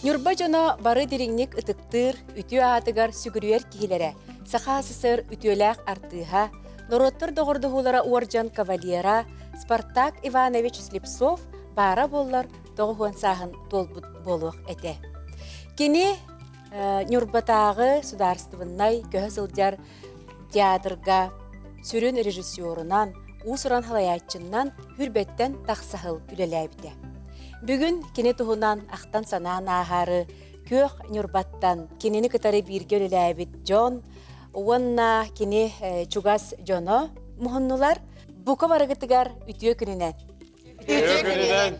Ньурба дьоно бары дириҥник ытыктыыр, үтүө аатыгар сүгүрүйэр киһилэрэ, Саха СССР үтүөлээх артыыһа, норуоттар доҕордоһуулара уордьан кавалера Спартак Иванович Слепцов баара буоллар 90 сааһын туолбут буолуох этэ. Кини Ньурбатааҕы судаарыстыбыннай көһө сылдьар театрга сүрүн режиссерунан, уус-уран салайааччыннан Хүрбэттэн тахса сыл үлэлээбитэ. Бүгүн кини туһунан ахтан-санаан ааһаары Күөх Ньурбаттан кинини кытары бииргэ үлэлээбит дьон уонна кини чугас дьоно муһуннулар. Бука барыгытыгар үтүө күнүнэн! Үтүө күнүнэн!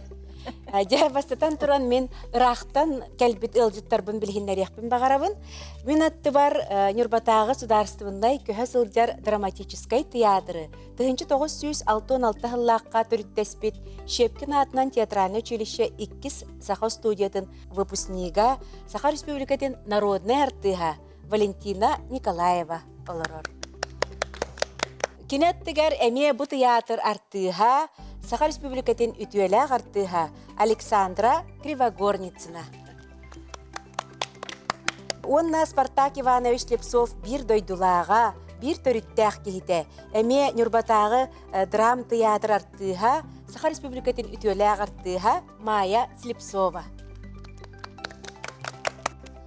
Дьэ, бастатан туран мин ыраахтан кэлбит ыалдьыттарбын билиһиннэриэхпин баҕарабын. Мин аттыбар Ньурбатааҕы судаарыстыбыннай көһө сылдьар драматическай театры 1966 сыллаахха төрүттэспит Щепкин аатынан театральнай училище иккис саха студиятын выпускнига, Саха Республикатын народнай артыыһа Валентина Николаева олорор. Кини аттыгар эмиэ бу тыйаатыр артыыһа, Саха Республикатын үтүөлээх артыыһа Александра Кривогорницына. Уонна Спартак Иванович Слепцов биир дойдулааҕа, биир төрүттээх киһитэ, эмиэ Ньурбатааҕы драм тыйаатыр артыыһа, Саха Республикатын үтүөлээх артыыһа Майя Слепцова.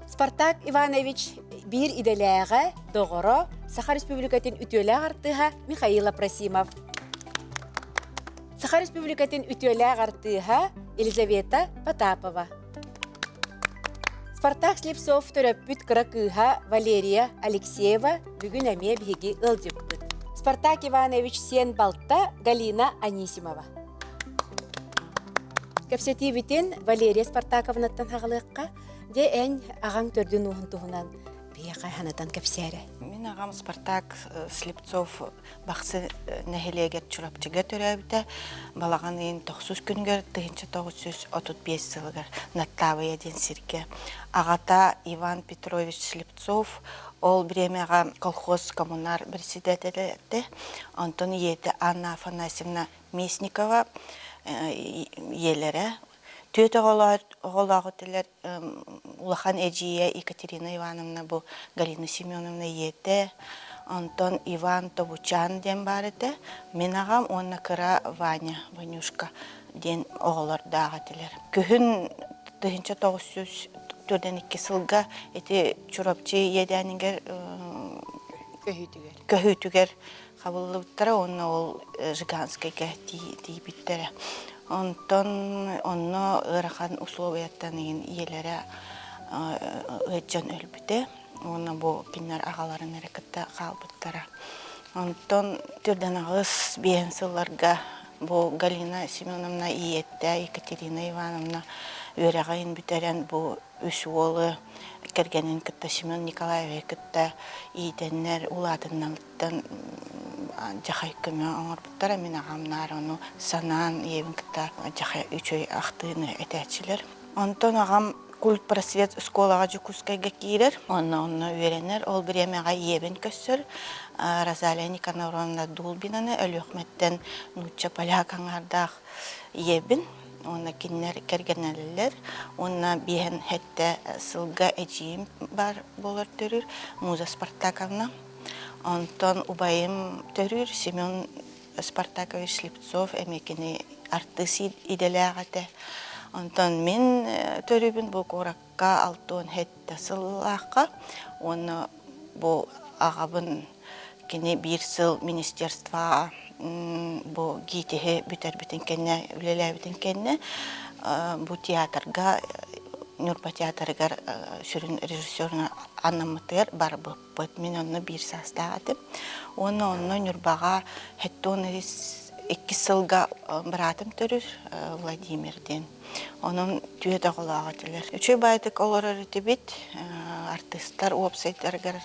Спартак Иванович биир идэлээҕэ, доҕоро, Саха Республикатын үтүөлээх артыыһа Михаил Апросимов. Саха Республикатын үтүөлээх артыыһа Елизавета Потапова. Спартак Слепцов төрөппүт кыра кыыһа Валерия Алексеева бүгүн эмиэ биһиги ыалдьыппыт. Спартак Иванович сиэн балта Галина Анисимова. Кэпсэтиибитин Валерия Спартаковнаттан хаҕалыахха. Дьэ, эн аҕаҥ төрдүн ууһун туһунан биһиэхэ санатан кэпсээрэ. Мин аҕам Спартак Слепцов Бахсы нэһилиэгэр Чурапчыга төрөөбүтэ. Балаҕан ыйын тохсус күнүгэр 1935 сылыгар Наттаабыйа диэн сиргэ. Аҕата Иван Петрович Слепцов ол бириэмэҕэ колхоз коммунар председателэ этэ. Онтон ийэтэ Анна Афанасьевна Местникова ийэлэрэ түөрт оҕолоох этилэр улахан эдьиийэ Екатерина Ивановна бу Галина Семеновна ийэтэ онтон Иван Тобучан диэн баар этэ мин аҕам уонна кыра Ваня Ванюшка диэн оҕолордоох этилэр күһүн 1942 сылга ити Чурапчы иэдээнигэр көһүүтүгэр көһүүтүгэр хабыллыбыттара уонна ол Жиганскайга тиийбиттэрэ. Онтон онно ыарахан условияттан иһин ийэлэрэ ыалдьан өлбүтэ уонна бу кинилэр аҕаларын эрэ кытта хаалбыттара. Онтон төрдөн аҕыс биэһин сылларга бу Галина Семеновна ийэтэ Екатерина Ивановна үөрэҕин бүтэрэн бу үс уолу кэргэнин кытта Семен Николаевиһы кытта иитэннэр улаатынналтан дьахай көмө оҥорбуттара мин аҕам наар ону санаан ийэбин кытта дьахай үчүгэй ахтыыны этээччилэр онтон аҕам культпросвет школаҕа Дьокуускайга киирэр онно онно үөрэнэр ол бириэмэҕэ ийэбин көрсөр Розалия Никаноровна Дулбинаны Өлүөхүмэттэн нуучча поляк аҥаардаах ийэбин уонна кинилэр кэргэнэллэр уонна биэһэн сэттэ сылга эдьиийим баар буолар төрүүр Муза Спартаковна онтон убайым төрүүр Семен Спартакович Слепцов эмиэ кини артыыс идэлээх этэ онтон мин төрүүбүн бу куоракка 67 сыллаахха уонна бу аҕабын Кини биир сыл министерствоҕа бу ГИТИС-и бүтэрбитин кэннэ, үлэлээбитин кэннэ бу театрга Ньурба театрыгар сүрүн режиссерунан анаммытыгар барбыппыт. Мин онно биир саастаах этим. Уонна онно Ньурбаҕа 72 сылга быраатым төрүүр Владимир диэн. Онон түөрт оҕолоох этилэр. Үчүгэй баайдык олорор этибит. Артыыстар уопсайдарыгар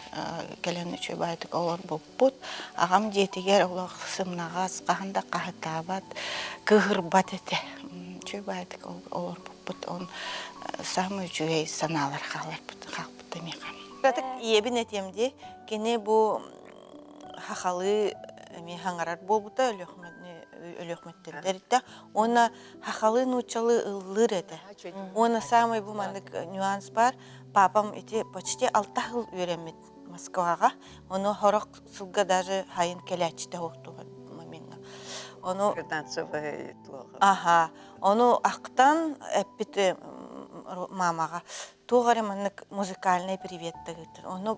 кэлэн үчүгэй баайдык олорбуппут. Аҕам дьиэтигэр олох сымнаҕас, хаһан да хаһытаабат, кыыһырбат этэ. Үчүгэй баайдык олорбуппут. Он саамай үчүгэй санаалар хааларбыт хаалбыт миэхэ. Кыратык ийэбин этиэм дии. Кини бу хахалыы. эмиэ хаҥарар буолбута Өлүөхүмэттэн тэрилтэ уонна хахалыы нууччалыы ыллыыр этэ. Уонна саамай бу маннык нюанс баар. Папам ити почти алта сыл үөрэммит Москваҕа. Ону сорох сылга даже хайын кэлээччитэ суохтуга момеҥҥа. Ону Финансовый туоҕа. Аха. Ону ахтан эппит мамаҕа туох эрэ маннык музыкальный привет ыыттар. Ону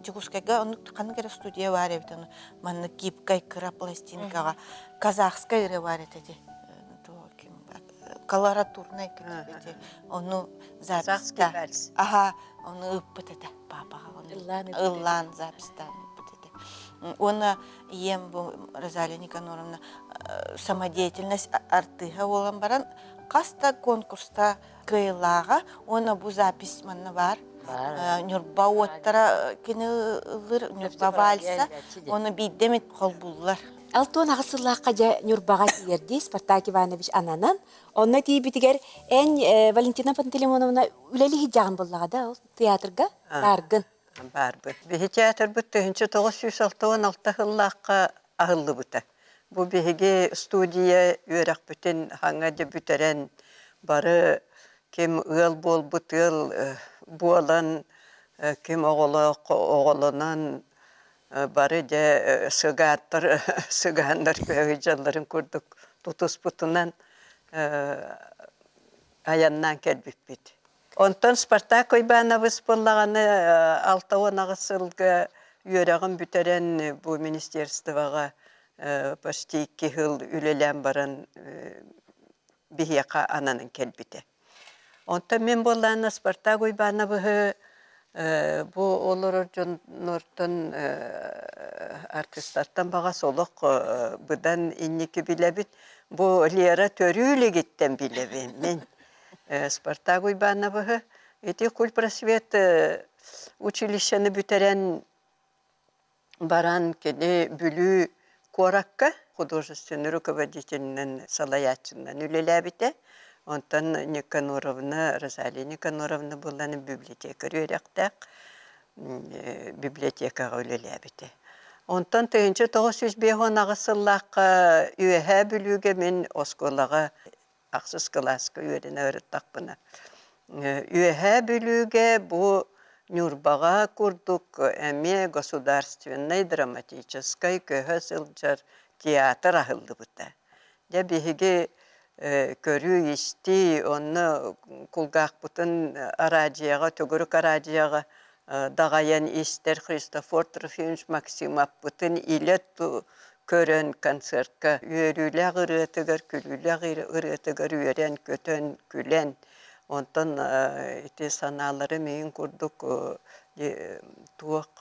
Дьокуускайга оннук ханнык эрэ студия баар эбит ону маннык гибкай кыра пластинкаҕа казахскай ырыа баар этэ ди колоратурнай ити ону записта аха ону ыыппыт этэ папаҕа ыллаан запистаан ыыппыт этэ уонна ийэм бу Розалия Никаноровна самодеятельность артыыһа буолан баран хас да конкурста кыайыылааҕа уонна бу запись манна баар Ньурба уоттара кини ыллыр Ньурба вальса уонна биирдэ эмит холбууллар. 68 сыллаахха дьэ Ньурбаҕа тиийэрдии Спартак Иванович ананан, онно тиийбитигэр эн Валентина Пантелеймоновна үлэлии сылдьаҕын буоллаҕа да ол театрга бааргын. Баарбыт. Биһи театрбыт 1966 сыллаахха аһыллыбыта. Бу биһиги студия үөрэхпитин хаҥа дьэ бүтэрэн бары ким ыал буолбут ыал буолан, ким оҕолоох оҕолонон бары дьэ сыгааттар сыгааннар көһө курдук тутуспутунан айаннаан кэлбиппит. Онтон Спартак Уйбаанабыс буоллаҕына 68 сылга үөрэҕин бүтэрэн бу министерствоҕа почти икки сыл үлэлээн баран биһиэхэ ананан кэлбитэ. Онтон мин буоллаҕына Спартак Уйбаанабыһы бу олорор дьоннортон артыыстартан баҕас олох быдан инники билэбит. Бу Лера төрүү илигиттэн билэбин мин. Спартак Уйбаанабыһы ити культпросвет училищены бүтэрэн баран кини Бүлүү куоракка художественный руководителинэн салайааччынан үлэлээбитэ. Онтон Никаноровна, Розалия Никаноровна буолан библиотекарь үөрэхтээх библиотекаҕа үлэлээбитэ. Онтон 1958 сыллаахха Үөһээ Бүлүүгэ мин оскуолаҕа ахсыс кылааска үөрэнэ ырыттахпына Үөһээ Бүлүүгэ бу Ньурбаҕа курдук эмиэ государственнай драматическай көһө сылдьар театр аһыллыбыта. Дьэ биһиги көрүү-истии онно кулгаахпытын араадьыйаҕа төгүрүк араадьыйаҕа даҕайан истэр Христофор Трофимович Максимовпытын илэ көрөн концертка үөрүүлээх ырыатыгар, күлүүлээх ырыатыгар үөрэн-көтөн, күлэн, онтон ити санаалары миигин курдук туох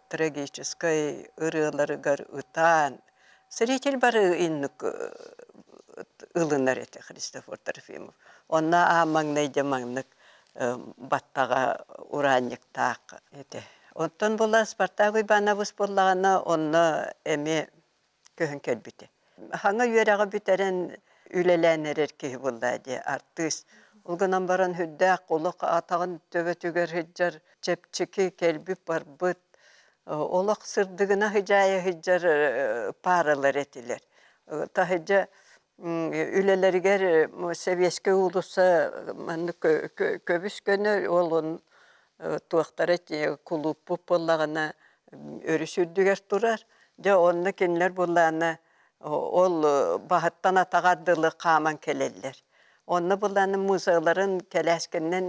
трагическай ырыаларыгар ытаан, зритель бары инник ылынар этэ Христофор Трофимов. Онно аан маҥнай дьэ маҥнык баттаҕа ураанньыктаах этэ. Оттон була Спартак Уйбаанабыс буоллаҕына онно эмиэ көһөн кэлбитэ. Хаҥа үөрэҕи бүтэрэн үлэлээн эрэр киһи буоллаа дии артыыс. Ол гынан баран сүрдээх олох атаҕын төбөтүгэр сылдьар чэпчэки кэлбит-барбыт олох сырдыгына сыдьаайа сылдьар пааралар этилэр. Таһырдьа үлэлэригэр Сэбиэскэй уулусса маннык көбүс-көнө ол туохтара кулууппут буоллаҕына өрүс үрдүгэр турар. Дьэ онно кинилэр буоллаҕына ол баһыттан атаҕар дылы хааман кэлэллэр. Онно буоллаҕына музейларын кэлээскэннэн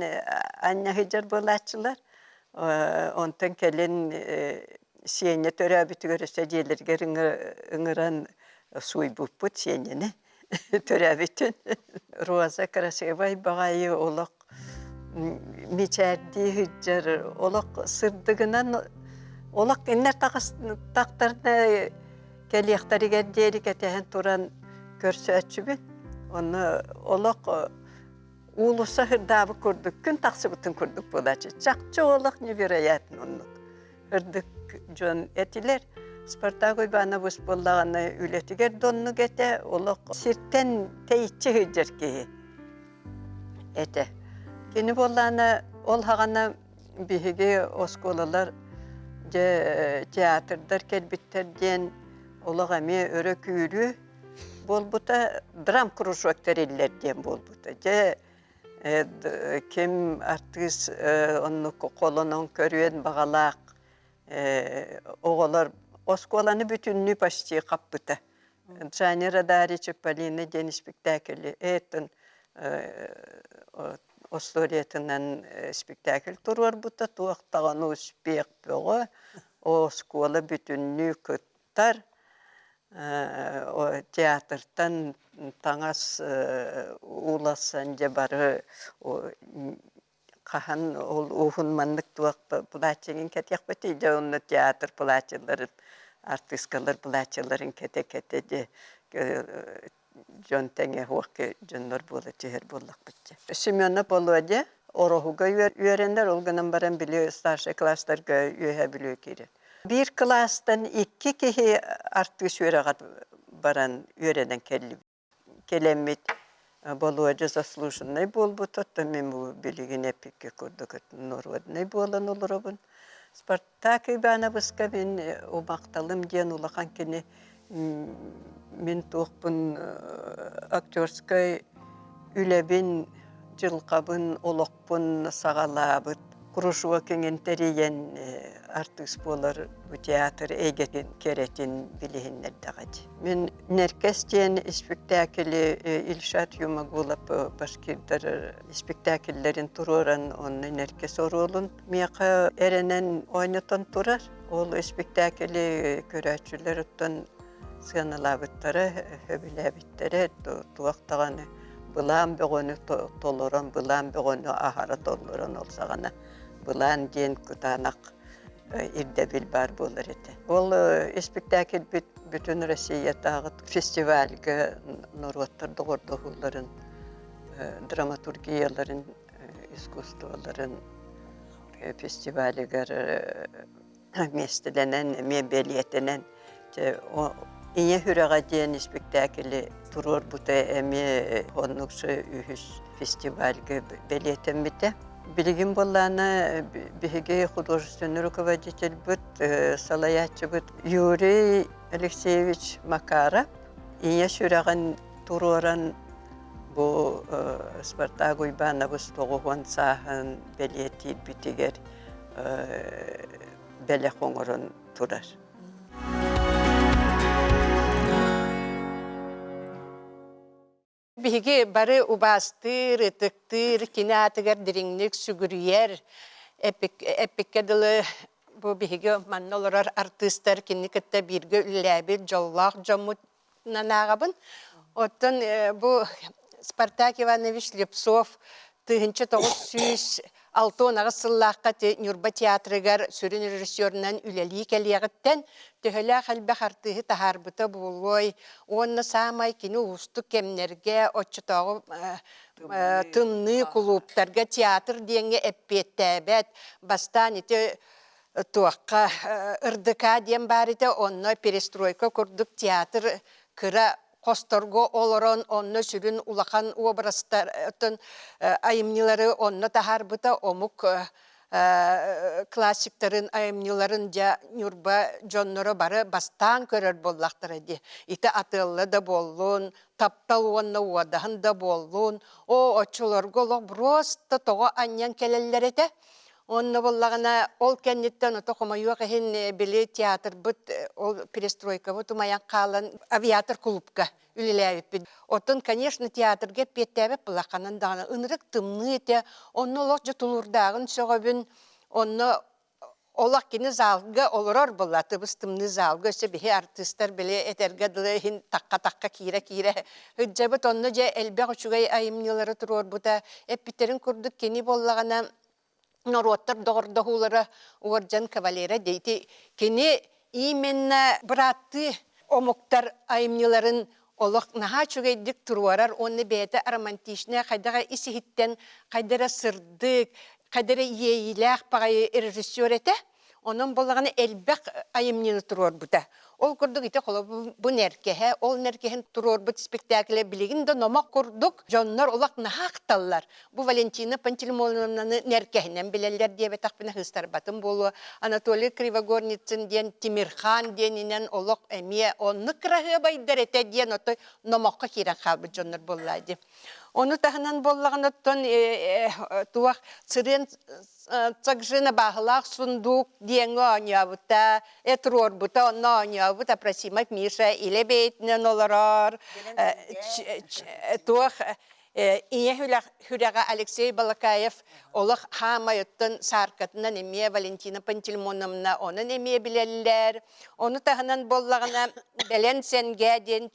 анньа сылдьар буолааччылар. Онтон кэлин Сиэнньэ төрөөбүтүгэр өссө дьиэлэригэр ыҥыран сууйбуппут Сиэнньэни төрөөбүтүн. Роза красивай баҕайы олох мичээрдии сылдьар, олох сырдыгынан олох кинилэр тахтарына кэлиэхтэригэр диэри кэтэһэн туран көрсөөччүбүн. Онно олох уулусса сырдаабыт курдук, күн тахсыбытын курдук буолааччы. Чахчы олох невероятно оннук. Ырдык дьон этилэр. Спартак Уйбаанабыс буоллаҕына үлэтигэр да оннук этэ, олох сиртэн тэйиччи сылдьар киһи этэ. Кини буоллаҕына ол саҕана биһиги оскуолалар дьэ театрдар кэлбиттэр диэн Олох эмиэ өрө күүрүү буолбута, драм-кружок тэриллэр диэн буолбута. Дьэ, ким артыыс оннук холонон көрүөн баҕалаах оҕолор оскуоланы бүтүннүү почти хаппыта. Джани Радари Чиполлино диэн испиктээкили эттэн остуоруйатынан спектакль туруорбута, туох даҕаны успех бөҕө, оскуола бүтүннүү кыттар, театртан таҥас уларсан дьэ бары хаһан ол уһун маннык туох платьегын кэтиэхпитий дьэ онно театр платьеларын артыыскалар платьеларын кэтэ-кэтэ дьэ дьон тэҥэ суох дьоннор буола түһэр буоллахпыт дьэ. Семенов Володя Ороһуга үөрэнэр, ол гынан баран били старшай класстарга Үөһээ Бүлүү киирэр. Биир кылаастан икки киһи артыыс үөрэҕэр баран үөрэнэн кэллибит. Кэлэммит Болуодьа заслуженнай буолбут, оттон мин бу билигин эппиккэ курдук норуодунай буолан олоробун. Спартак Ивановичка мин умахталым диэн улахан кини мин туохпун актерскай үлэбин, дьылҕабын, олохпун саҕалаабыт кружок иҥин тэрийэн артыыс буолар бу театр эйгэтин кэрэтин билиһиннэрдэҕэ дии. Мин Нэркэс диэн испиктээкили Ильшат Юмагулов башкирдар испиктээкиллэрин туруоран онно Нэркэс оруолун миэхэ эрэнэн оонньотон турар. Ол испиктээкили көрөөччүлэр оттон сыаналаабыттара, сөбүлээбиттэрэ, туох даҕаны былаан бөҕөнү толорон, былаан бөҕөнү аһара толлорон ол саҕана былаан диэн кытаанах ирдэбил баар буолар этэ. Ол испиктээкилбит бүтүн Россиятааҕы фестивальга норуоттар доҕордоһууларын, драматургияларын, искусстволарын фестивалыгар миэстэлэнэн, эмиэ бэлиэтэнэн Ийэ сүрэҕэ диэн испиктээкили туруорбута эмиэ оннук үһүс фестивальга бэлиэтэммитэ. Билигин буоллаҕына биһиги художественный руководительбыт, салайааччыбыт Юрий Алексеевич Макаров ийэ сүрэҕин туруоран бу Спартак Уйбаанабыс 90 сааһын бэлиэтиирбитигэр бэлэх оҥорон турар. Биһиги бары убаастыыр, ытыктыыр, кини аатыгар дириҥник сүгүрүйэр, эппиккэ дылы бу биһиги манна олорор артыыстар кинини кытта бииргэ үлэлээбит дьоллоох дьоммут ааҕабын. Оттон бу Спартак Иванович Слепцов 1968 сыллаахха Ньурба театрыгар сүрүн режиссерунан үлэлии кэлиэҕиттэн төһөлөөх элбэх артыыһы таһаарбыта буолуой уонна саамай кини уустук кэмнэргэ оччотооҕу тымныы кулууптарга театр диэҥҥэ эппиэттээбэт бастаан ити туохха РДК диэн баар этэ онно перестройка курдук театр кыра хосторго олорон онно сүрүн улахан образтарын айымньылары онно таһаарбыта омук классиктарын айымньыларын дьэ Ньурба дьонноро бары бастаан көрөр буоллахтара дии. Ити атыалла да буоллун, таптал уонна уодаһын да буоллун, оо оччолорго олох просто тоҕо анньан кэлэллэр этэ. Онно буоллаҕына ол кэнниттэн ото хомойуох иһин били театрбыт ол перестройкабыт умайан хаалан авиатор кулуупка үлэлээбиппит. Оттон, конечно, театрга эппиэттээбэт былаханан даҕаны ынырык тымныы этэ. Онно олох дьэ тулуурдааҕын сөҕөбүн. Онно олох кини залга олорор буолла тыбыс тымныы залга өссө биһи артыыстар били этэргэ дылы иһин тахха-тахха киирэ-киирэ сылдьабыт. Онно дьэ элбэх үчүгэй айымньылары туруорбута. Эппиттэрин курдук кини буоллаҕына норуоттар доҕордоһуулара уордьан кавалера дети кини именно бырааттыы омуктар айымньыларын олох наһаа үчүгэйдик туруорар уонна бэйэтэ романтичная хайдах эрэ ис иһиттэн хайда эрэ сырдык хайда эрэ иэйиилээх баҕайы режиссер этэ. Онон буоллаҕына элбэх айымньыны туруорбута. Ол курдук ити холобур бу нэркэһэ, ол нэркэһин туруорбут спектаклэ билигин да номох курдук дьоннор олох наһаа ахталлар. Бу Валентина Пантелеймоновнаны нэркэһинэн билэллэр диэбэтэхпинэ сыыстарбатым буолуо. Анатолий Кривогорницын диэн Тимирхан диэнинэн олох эмиэ оннук кыраһыабайдар этэ диэн отой номоххо киирэн хаалбыт дьоннор буоллаа дии. Ону таһынан буоллаҕына оттон туох сырыан Цагжина бааһылаах сундуук диэҥҥэ оонньообута, туруорбута, онно оонньообут Апросимов Миша илэ бэйэтинэн олорор, туох ийэ сүрэҕэ Алексей Балакаев олох хаамайыттан сааркатынан эмиэ Валентина Пантелеймоновна онон эмиэ билэллэр. Ону таһынан буоллаҕына Бэлэн Сэнгээ диэн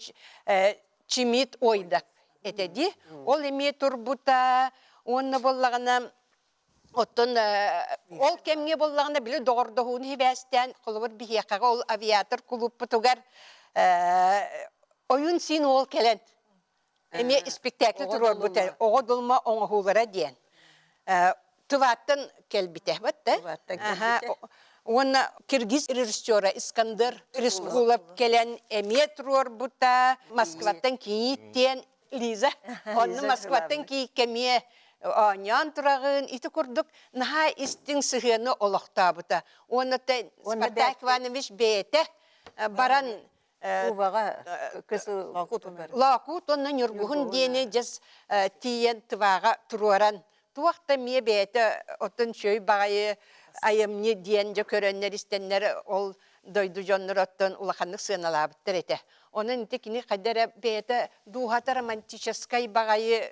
Чимит Ойдак этэ дии. Ол эмиэ турбута уонна буоллаҕына Оттон ол кэмҥэ буоллаҕына били доҕордоһууну сибээстээн холобур биһиэхэҕэ ол авиатор кулууппутугар ойун сиин уол кэлэн эмиэ испиктээкил туруорбута оҕо дулма оҥоһуулара диэн Тываттан кэлбитэ бат уонна киргиз режиссера Искандер Рискулов кэлэн эмиэ туруорбута Москваттан кийиит диэн Лиза онно Москваттан кийииккэ эмиэ оонньоон тураҕын ити курдук наһаа истиҥ сыһыаны олохтообута уонна Спартак Иванович бэйэтэ баран Кубаҕа Лоокуут уонна Ньургуһун диэни дьэс тиийэн тывааҕа туруоран туох да эмиэ бэйэтэ оттон үчүгэй баҕайы айымньы диэн дьэ көрөннөр истэннэр ол дойду дьонноро оттон улаханнык сыаналаабыттар этэ. Онон ити кини хайда эрэ бэйэтэ дууһата романтическай баҕайы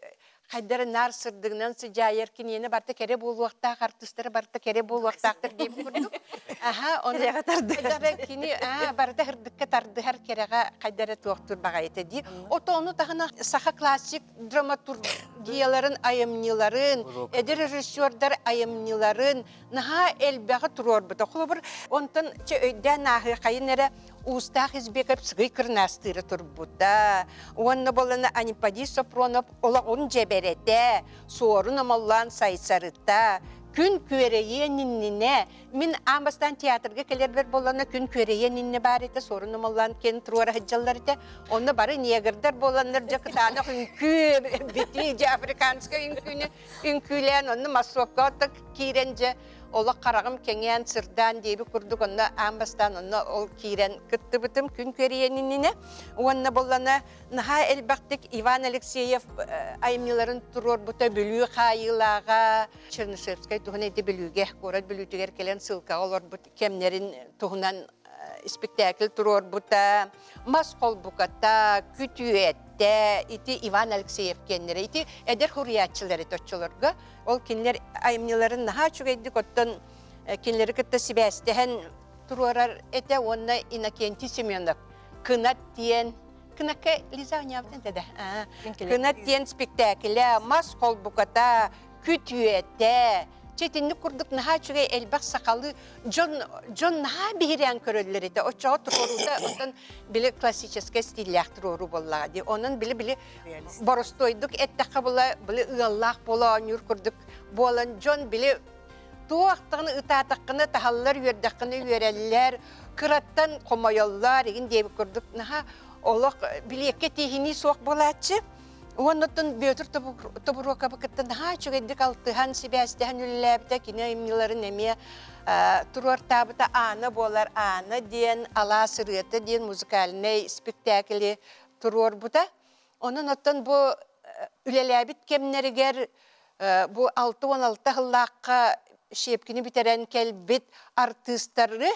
хайда эрэ наар сырдыгынан сыдьаайар киниэнэ барыта кэрэ буолуохтаах артыыстара барыта кэрэ буолуохтаахтар диэбит курдук аха ону хайда эрэ кини аа барыта сырдыкка тардыһар кэрэҕэ хайда эрэ туохтуур баҕайыта дии ото ону таһынан саха классик драматургияларын айымньыларын эдэр режиссердар айымньыларын наһаа элбэҕи туруорбута холобур онтон чэ өйдөөн ааһыахайын эрэ Уустаах Избеков сыгый кырнаастыыра турбута уонна буолана Анипадий Сопронов олоҕун дьэбэрэтэ, суорун омоллоон сайсарыта, күн күөрэйиэн иннинэ мин аан бастаан театрга кэлэрбэр буоллана күн күөрэйиэн иннэ баар этэ суорун омоллоон киэн туруора сылдьаллар этэ онно бары негрдар буоланнар дьэ кытаанах үҥкүү бити дьэ африканскай үҥкүүнү үҥкүүлээн онно массовкаҕа киирэн дьэ олох хараҕым кэҥээн сырдаан диэбит курдук онно аан бастаан онно ол киирэн кыттыбытым күн күөрэйиэн иннинэ уонна буоллана наһаа элбэхтик Иван Алексеев айымньыларын туруорбута Бүлүү хаайыылааҕа Чернышевскай туһунан ити Бүлүүгэ куорат Бүлүүтүгэр кэлэн ссылкаҕа олорбут кэмнэрин туһунан испиктээкил туруорбута мас холбуката күтүөттэ ити Иван Алексеев киэннэрэ ити эдэр суруйааччылар этэ оччолорго ол кинилэр айымньыларын наһаа үчүгэйдик оттон кинилэри кытта сибээстэһэн туруорар этэ уонна Иннокентий Семенов Кынат диэн Кынакка Лиза оонньообутун этэ да Кынат диэн спектаклэ мас холбуката күтүөтэ чэ итинник курдук наһаа үчүгэй элбэх сахалыы дьон дьон наһаа биһирээн көрөллөр этэ оччоҕо туруоруута оттон били классическай стиллээх туруоруу буоллаҕа дии онон били били боростуойдук эттэххэ була били ыаллаах буола оонньуур курдук буолан дьон били туох даҕаны ытаатаххына таһаллар үөрдэххинэ үөрэллэр кыраттан хомойоллор игин диэбит курдук наһаа олох билиэккэ тииһинии суох буолааччы уонна оттон Бүөтүр Тобуруокабы кытта наһаа үчүгэйдик алтыһан сибээстэһэн үлэлээбитэ кини айымньыларын эмиэ туруортаабыта Аана буолар Аана диэн Алаас ырыата диэн музыкальнай спектакли туруорбута Онон оттон бу үлэлээбит кэмнэригэр бу 66 сыллаахха Щепкини бүтэрэн кэлбит артыыстары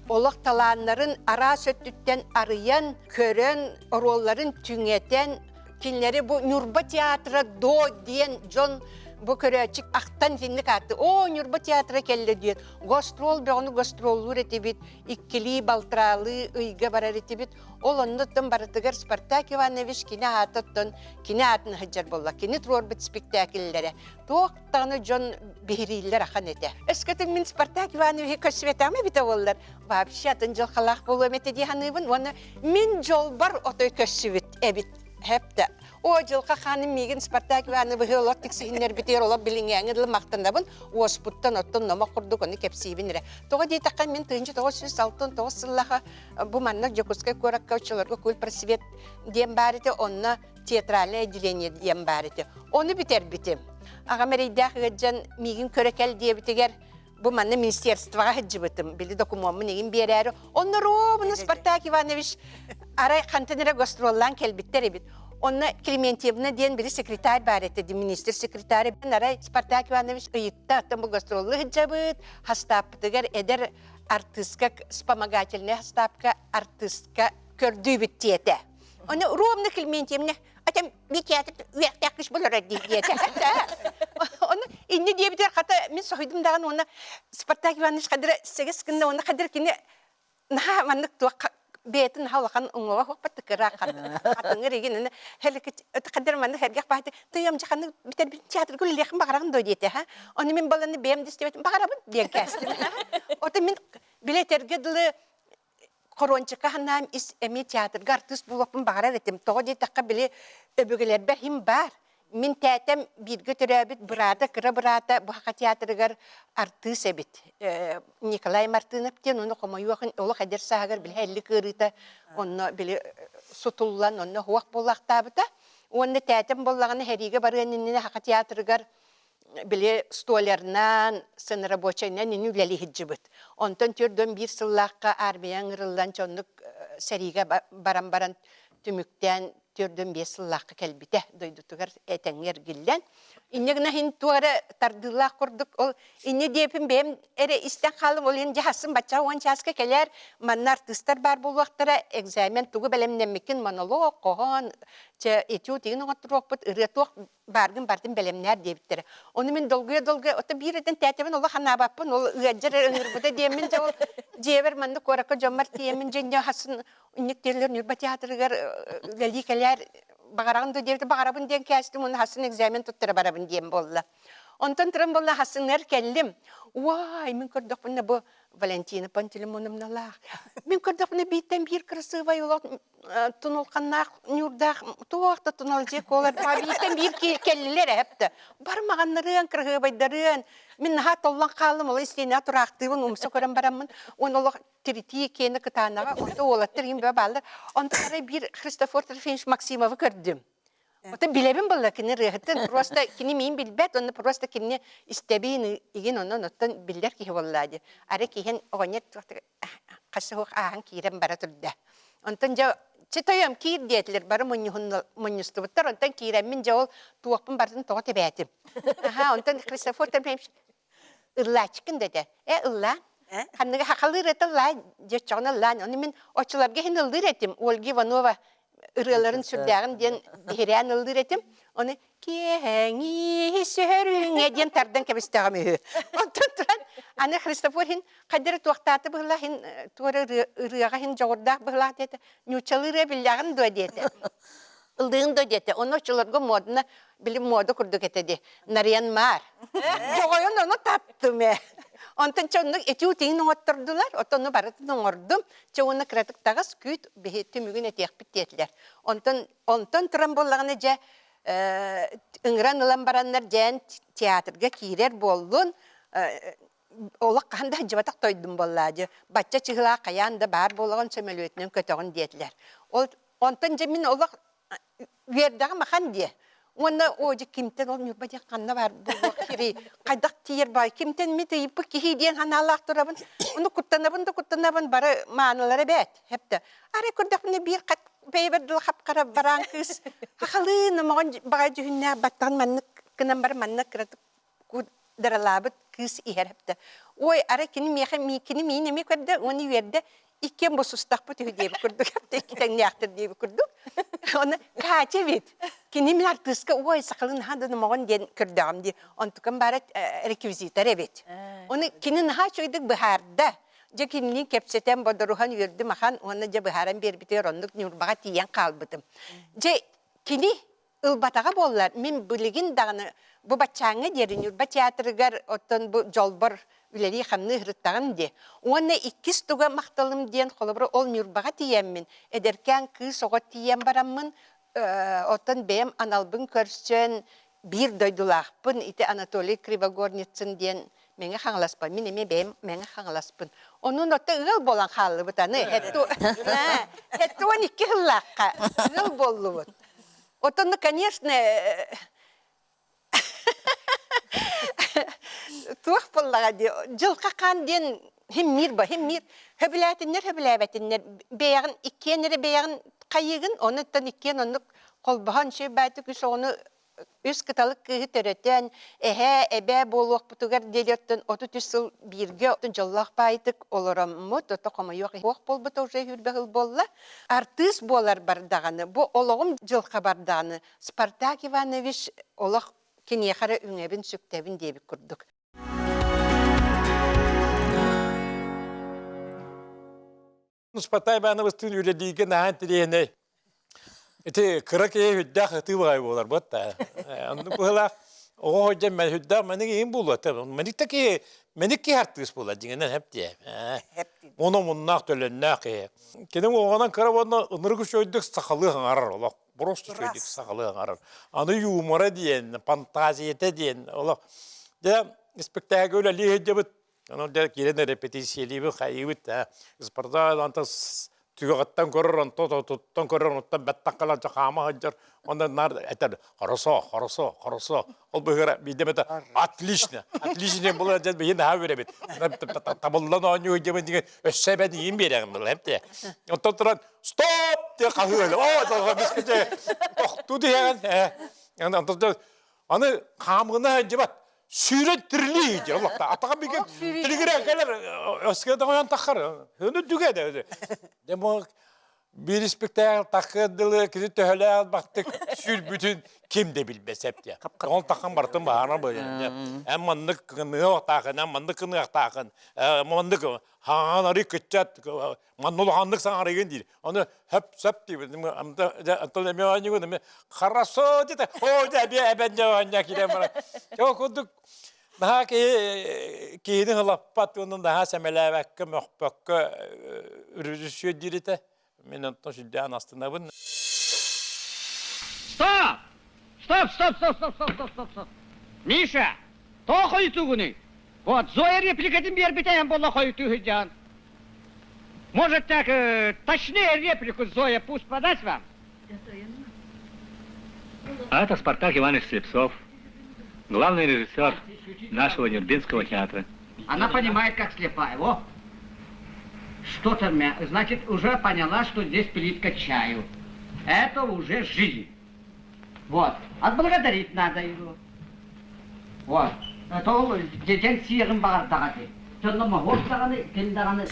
олох талааннарын араас өттүттэн арыйан, көрөн, оруолларын түҥэтэн, кинилэри бу Ньурба театра до диэн дьон бу көрөөччү ахтан итинник аатты оо Ньурба театра кэллэ диэн гастрол бөҕөнү гастроллуур этибит иккилии балтараалыы ыйга барар этибит Ол оннуттан барытыгар Спартак Иванович кини аатыттан кини аатын сылдьар буолла. Кини туруорбут спектакльлэрэ туох даҕаны дьон биһирииллэр ахан этэ. Өскөтүн мин Спартак Ивановиһы көрсүбэтэҕим эбитэ буоллар, вообще атын дьылҕалаах буолуом этэ дии саныыбын уонна мин дьолбор отой көрсүбүт эбит. Хэптэ. О, дьылҕа хааным миигин Спартак Ивановиһы олох тиксиһиннэрбитигэр олох билиҥҥээҥи дылы махтанабын, уоспуттан оттон номох курдук ону кэпсиибин эрэ. Тоҕо диэтэххэ, мин 1969 сыллаха бу манна Дьокуускай куоракка оччолорго кульпросвет диэн баар этэ, онно театральное отделение диэн баар этэ. Ону бүтэрбитим. Аҕам эрэйдээх ыалдьан миигин көрө кэл диэбитигэр бу манна министерствоҕа сылдьыбытым. Били докумуоммун игин биэрээри. Онно ровно Спартак Иванович арай хантан эрэ гастроллаан кэлбиттэр эбит. Онно Клементьевна диэн били секретарь баар этэ, министр секретарь. Арай Спартак Иванович ыйытта, оттон бу гастроллу сылдьабыт, хастааппытыгар эдэр артыыска, вспомогательнай хастаапка артыыска көрдүүбүт диэтэ. Ону ровно Клементьевна Атам Витя үөрэхтээх кыыс болорор дии диэтэ. Ону инни диэбитигэр хата мин соһуйдум даҕаны уонна Спартак Иванович хадыра сэгис гынна уонна хадыр кини наһаа маннык туох бэйэтин наһаа улахан уҥуоҕа хуоппат кыра хатыҥыр игин хадыр маннык эргэх бааты тыйам дьэ ханнык бүтэрбит театрга үлэлиэхин баҕараҕын дуо диэтэ ха ону мин баланы бэйэм да истибэтим баҕарабын диэн кээстим ото мин билэ этэргэ дылы Хоруончукка санаам ис эмиэ театрга артыыс буолуохпун баҕарар этим. Тоҕо диэтэххэ, били өбүгэлэрбэр иһим баар. Мин тээтэм бииргэ төрөөбүт быраата, кыра быраата бу Саха театрыгар артыыс эбит. Николай Мартынов диэн, ону хомойуох олох эдэр сааһыгар били һэллик ыарыыта онно били сутуллан, онно суох буолаахтаабыта. Уонна тээтэм буоллаҕына сэриигэ барыан иннинэ Саха театрыгар били столярынан, сценорабочайынан ини үлэлии сылдьыбыт. Онтон 41 сыллаахха армия ыҥырыллан дьоннук сэриигэ баран баран түмүктээн 45 сыллаахха кэлбитэ дойдутугар этэҥҥэ эргиллэн. Инньэ гына иһин туох эрэ тардыылаах курдук ол инньэ диэпин бэйэм эрэ истэн хаалым ол иһин дьаһассын бачча уон чааска кэлээр манна артыыстар баар буолуохтара экзамен тугу бэлэмнэммиккин монолог хоһоон чэ этюд игин оҥотторуохпут ырыа туох бааргын бардын бэлэмнээр диэбиттэрэ. Ону мин долгуйа-долгуйа, ото биир этэн тээтэбин олох анаабаппын, ол ыалдьар эрэ ыҥырбыта диэммин дьэ ол дьиэбэр маннык куоракка дьоммор тиийэммин дьэ хасын инник диэллэр Ньурба театрыгар үлэлии кэлээр баҕараҕын дуо диэбитэ баҕарабын диэн кээстим уонна хасын экзамен туттара барабын диэн буолла. Онтон туран буолла хасыннар кэллим. Уай, мин көрдөхпүнэ бу Валентина Пантелеймоновналаах. Мин көрдөхпүнэ бииртэн биир красивай олох тунулханнаах ньуурдаах туох да туналдьык буолар бииртэн биир кэллилэр эһэптэ бармаҕаннарыан кыраһыабайдарыан мин наһаа толлон хааллым ол истиэнэҕэ тураахтыыбын умса көрөн бараммын уон олох тиритии киэнэ кытаанаҕа онто уолаттар иһин бөҕө бааллар онтон арай биир Христофор Трофимович Максимовы көрдүм Оттон билэбин буолла кини ырыаһытын просто кини миин билбэт уонна просто кинини истэбин игин онон оттон биллэр киһи буоллаа дии арай киһин оҕонньор хас суох ааһан киирэн бара турда. Онтон дьэ чэ тойом киир диэтилэр бары мунньустубуттар онтон киирэммин дьэ ол туохпун барытын тоҕо тэбээтим. Аха онтон Христофор Трофимович ыллааччыкын дэтэ. Э ыллаа. Ханныга хахалыыр это ыллаа дьэ оччоҕуна ыллаан. Ону мин оччолорго иһин ыллыыр этим. Ольга Иванова ырыаларын сүрдээҕин диэн биһирээн ыллыыр этим. Ону киэһэҥи сөһөрүҥэ диэн тардан кэбистэҕим үһү. Онтон туран аны Христофор иһин хайдары туохтааты быһылаах иһин туора ырыаҕа иһин дьоҕурдаах быһылаах диэтэ. Ньууччалыы ырыа биллэҕин дуо диэтэ. Ыллыын дуо диэтэ. Ону оччолорго модно били мода курдук этэ дии. Нарыйан маар. Дьоҕойон ону таптым ээ. Онтон чэ оннук этюд иһин оҥоттордулар. Оттон ону барытын оҥордум. Чэ уонна кыратык таҕыс күүт биһи түмүгүн этиэхпит диэтилэр. Онтон онтон туран буоллаҕына дьэ ыҥыран ылан бараннар дьээн театрга киирэр буоллун олох хаһан да сылдьыбатах тойдум буоллаа дьэ бачча чыһылаах хайаан да баар буолаҕын сөмөлүөтүнэн көтөҕүн диэтилэр ол онтон дьэ мин олох үөрдэҕим ахан диэ уонна оо дьэ кимтэн ол Ньурба диэн ханна баар буолуох кири хайдах тиийэр баай кимтэн мин ыйыппыт киһи диэн санаалаах турабын ону куттанабын да куттанабын бары маанылара эбээт хэптэ арай көрдөхпүнэ биир бэйэбэр дылы хап-хара бараан кыыс хахалыы номоҕон баҕай дьүһүннээх баттаҕын маннык гынан баран маннык кыратык даралаабыт кыыс иһэр эптэ. Ой, арай кини миэхэ кини миин эмиэ көрдө уонна үөрдэ иккиэн босустахпыт үһү диэбит курдук эптэ икки тэҥнээхтэр диэбит курдук. Оны Катя ведь кини мин артыыска ой сахалыы наһаа да номоҕон диэн көрдөҕүм дии. Онтукам баара реквизитор эбит. Оны кини наһаа үчүгэйдик быһаарда. Дьэ кинилиин кэпсэтэн бодоруһан үөрдүм ахан уонна дьэ быһааран биэрбитигэр оннук Ньурбаҕа тиийэн хаалбытым. Дьэ кини ылбатаҕа буоллар, мин билигин даҕаны бу баччааҥҥа диэри Ньурба театрыгар оттон бу дьолбор үлэлии-хамныы сырыттаҕым дии. Уонна иккис туга махталым диэн, холобура, ол Ньурбаҕа тиийэммин, эдэркээн кыыс оҕо тиийэн бараммын, Оттон бэйэм аналбын көрсөн биир дойдулаахпын ити Анатолий Кривогорницын диэн Мэҥэ Хаҥаласпын. Мин эмиэ бэйэм Мэҥэ Хаҥаласпын. Онон отто ыал буолан хааллыбыт аны. 72 сыллаахха ыал буоллубут. Оттон, конечно, Туох буоллаҕа дии, дьылҕа хаан диэн химмиир ба химмиир хөбүлээтиннэр хөбүлээбэтиннэр бэйэҕин иккиэн эрэ бэйэҕин хайыыгын онуттан иккиэн оннук холбоһон үчүгэй баайдык үс оҕону үс кыталык кыыһы төрөтөн эһээ эбээ буолуохпутугар диэри оттон 33 сыл бииргэ дьоллоох баайдык олороммут ото хомойуох иһин буолбута уже сүүрбэ сыл буолла артыыс буоларбар даҕаны бу олоҕум дьылҕабар даҕаны Спартак Иванович олох киниэхэ эрэ үҥэбин-сүктэбин диэбит курдук. Спартак Ивановичтыын үлэлииргэ наһаа интэриэһинэй. Ити кыра киһи үрдээх ытыы баҕайы буолар буотта. Оннук быһыылаах оҕо сылдьан үрдээх мэник иһин буолуо. Мэник да киһи мэник киһи артыыс буолар дьиҥинэн хэп диэ. Ону муннаах төлөннөөх киһи. Кини оҕонон кыра уонна ынырык үчүгэйдик сахалыы хаҥарар олох. Просто үчүгэйдик сахалыы аҥарар. Аны юмора диэн, фантазията диэн олох. Дьэ, испэктээги үлэлии сылдьабыт. Онон дьэ киирэн репетициялиибит, хайыыбыт ээ. Спортзал онтон түгэҕиттэн көрөр, онтон отуттан көрөр, онтон бэттэх кэлэн хаама сылдьар. Онно наар этэр хорошо, хорошо, хорошо. Ол быһыыра биирдэ эмэтэ отлично, отлично диэн буолар дьэн биһи наһаа үөрэбит. Табыллан оонньуу сылдьабын деген өссө эбэн иин биэрэҕин буолар эптиэ. Онтон туран Стоп! диэн хаһыа Оо, тохтуу түһэҕин. Аны хаамыына сылдьыбат. Сүүрэн тирилии диир олохто. Атаҕа бигэ тилигирэ кэлэр өскө да таххар. Һыны дүгэ да. Дэ бу биир испэктээк таххыар дылы кини төһөлөөх бахтык сүүрбүтүн ким да билбэт диye. Ол тахан бартын баһаана бу. Эн маннык кыныахтаахын, эн маннык кыныахтаахын, маннык хаҥан арый кыччат Манна улаханнык саҥарыгын диир. Ону хөп сөп диибин. Антон эмиэ оонньуугун эмиэ хорошо диэтэ. Оо дьэ эбиэ эбэн дьэ оонньоо киирэн баран. Ол курдук наһаа киһи киһини ылаппат уонна наһаа сэмэлээбэккэ, мөхпөккө режиссер диир этэ. Мин онтон сүрдээн астынабын. Стоп! Стоп, стоп, стоп, стоп, стоп, стоп, стоп, стоп. Миша, тоҕо хойутуугунуй? Вот, Зоя репликатын биэрбитэ эн буолла хойутуу сылдьаҕын. Может так, точнее реплику Зоя пусть подаст вам? А это Спартак Иванович Слепцов, главный режиссер нашего Нюрбинского театра. Она понимает, как слепая. Во! Что-то, значит, уже поняла, что здесь плитка чаю. Это уже жизнь. Вот. Отблагодарить надо его. Вот. Это ол дьэдьэн сиэҕин баҕардаҕа ити. Дьонно моһуок даҕаны, ким даҕаны.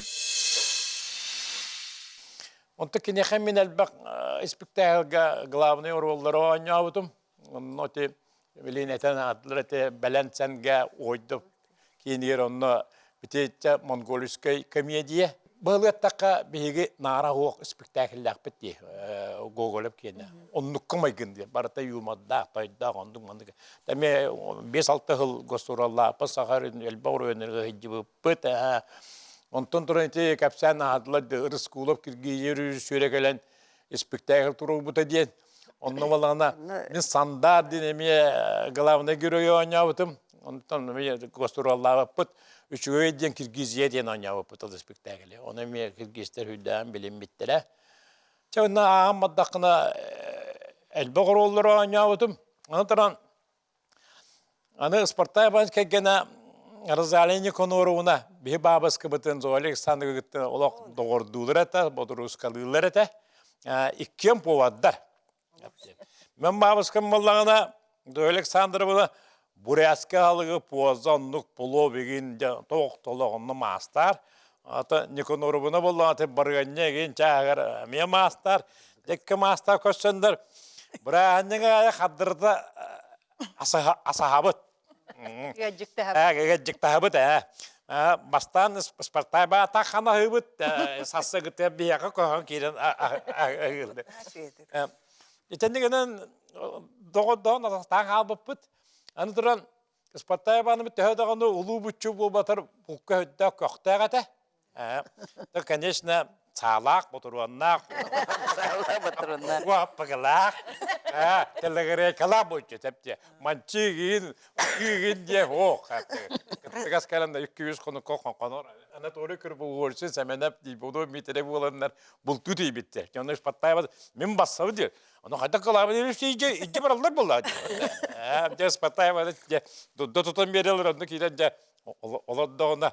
Онто киниэхэ мин элбэх испэктээкилгэ главный оруоллары оонньообутум. Онно ити билин этэн аатылар этэ Бэлэн Сэнгэ ойдоп киинигэр онно битииччэ монгольскай комедия. Быһылыаттахха биһиги наара суох испэктээкиллээхпит дии Гоголев киэнэ. Оннукка майгын диэн барыта юмордаах, тойдоох, оннук маннык. Эмиэ 5-6 сыл гастроллааппыт саха элбэх оройуоннарга сылдьыбыппыт. Онтон туран ити кэпсээн аһатылар Рыскулов Киргизия режиссера кэлэн испэктээкил туруорбута диэн. Онно балаҕана мин Сандар диэн эмиэ главный герой оонньообутум. Онтон эмиэ гастроллаабыппыт. Үчүгэй диэн Киргизия диэн оонньообуппут ол испэктээкили. Ону эмиэ киргизтэр үрдээн билиммиттэрэ. Чэ онно ааҕан бардаххына элбэх оруоллары оонньообутум. Аны туран Аны Спартак Иванович кэргэнэ Розалия Никоноровна биһи баабыскабытын Зоя Александровна кытта олох доҕордуулар этэ, бодуруускалыыллар этэ. Иккиэн повардар. Мен баабыскам буоллаҕына Зоя Александровна бурятскай аһылыгы поза оннук плов игин тоох толох онно маастар. Ата Никоноровна буоллаҕына барыанньа игин чааһыгар эмиэ маастар. Дьэккэ маастар көрсөндөр бырааһынньык аайы хардырда асаһабыт. Ыалдьыктаһабыт ээ. Бастаан Спартак баата ханаһыыбыт сассыгытыгар биһиэхэ көһөн киирэн аһыылды. Итинник гынан доҕордоон атахтаан хаалбыппыт. Аны туран Спартак Иванович төһө даҕаны улуу буччу буолбатар булка өйдөөх көхтөөх этэ. Да, конечно, Саалаах, ботуруоннаах, Саалаах, ботуруоннаах. Уаппагылаах, телегрекалаах буолчу тэптиэ. Манчыгын, кыыгын диэ ох. Кыттыгас кэлэн да 200 хонукка хонор. Анатолий Кырбугурчин Сэмэнэп дии буду митере буоланнар бултуу тиийбиттэр. Онно Спартаева мин бассабы диир. Ону хайдах кылаабын иджи иджи бараллар буолла. Дьэ Спартаева дьэ дудда тутан биэрэлэр онно киирэн дьэ олордоҕуна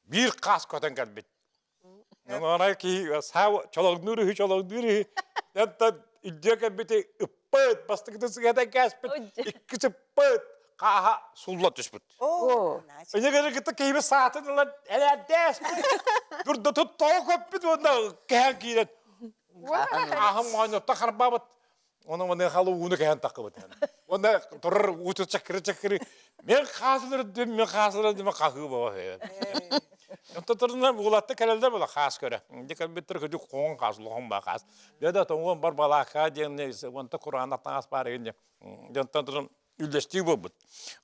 биир хаас көтөн кэлбит. Онон киһи саа чолоҥнуур үһү чолоҥнуур үһү. Онтон илдьэ кэлбити ыппыт, бастакытын сыгата кээспит, иккис ыппыт, хааһа сулла түспүт. Инегери кытта киһибит саатын ылан элээрдээспит. Дурдатын тоҕо көппүт уонна кэһэн киирэн ааһым моонньуттан харбаабыт. Оны маныхалы ууну кэһэн таххыбыт. Уонна турар ууту чакыры-чакыры мен хаасылар дүм, мен хаасылар дүм хаһыы баба. Онто турна уолатта кэлэллэр була хаас көрө. Дьэ кэлбиттэр көдүк хоҥ хаас, лохон ба хаас. Дьэ да тоҥуон бар балаакка диэн онто кураанах таҥас баар эгин дьэ. Онтон туран үллэстии буолбут.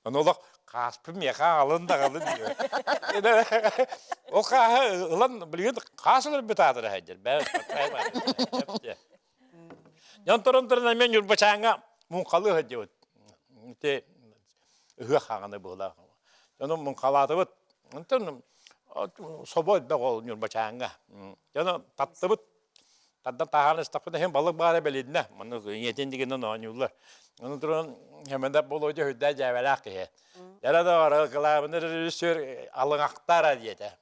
Ону олох хааспын миэхэ аҕалын да аҕалын диye. Ол хааһы ылан билигин хаас ылар аатыра сылдьар. Бээ Дьон туран туран эмиэ Ньурбачааҥҥа муҥхалыы сылдьыбыт. Ити ыһыах хаҕаны быһыылаах. Дьону муҥхалаатыбыт. Онтон собо элбэх ол Ньурбачааҥҥа. Дьону таттыбыт. Тардан таһаан истэхпинэ иһин балык баара бэлиннэ. Манна ийэтин дигинэн оонньууллар. Ону туран Хэмэдэ Болуодьа үрдээ дьээбэлээх киһи. Дьэ да кылаабынай режиссер алыҥахтара диэтэ.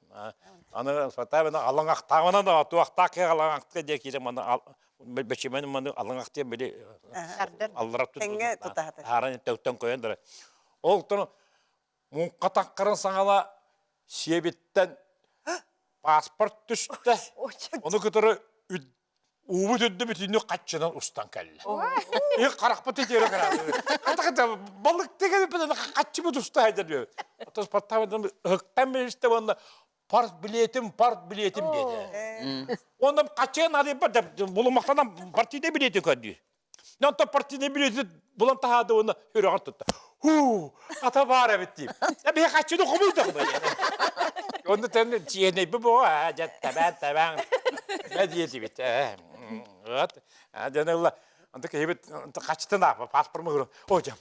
Аны сатаабына алыҥахтааҕынан да туохтаах киһи алыҥахтыа диэ киирэн маны бэчимэн маны алыҥахтыа били аллара тутаһаран төктөн көйөн дара. Ол тону муҥха таккарын саҥала сиэбиттэн паспорт түстэ. Ону кытары Уубут үрдү бүтүннүү хаччынан устан кэллэ. И харахпыт итиэрэ караады. Хата балык тегелиппит хаччыбыт уста хайдар диyor. Отос паттабытын ыһыктан билисте уонна парт билетим, парт билетим диэти. Онно хаччыга наадыйбат булумахтанан партийный билети көрдүү. Онтон партийный билети булан таһаады уонна үрэҕэр тутта. Хуу, ата баар эбит диим. Биһи хаччыны хомуйдах ба. Онно тэн чиэнэйби боо, аа, дьэ тэбээн тэбээн. Мэ диэтибит. Вот. Дьэн ылла. Онто киһибит хаччытын аапа паспормы көрө. О, дьэ,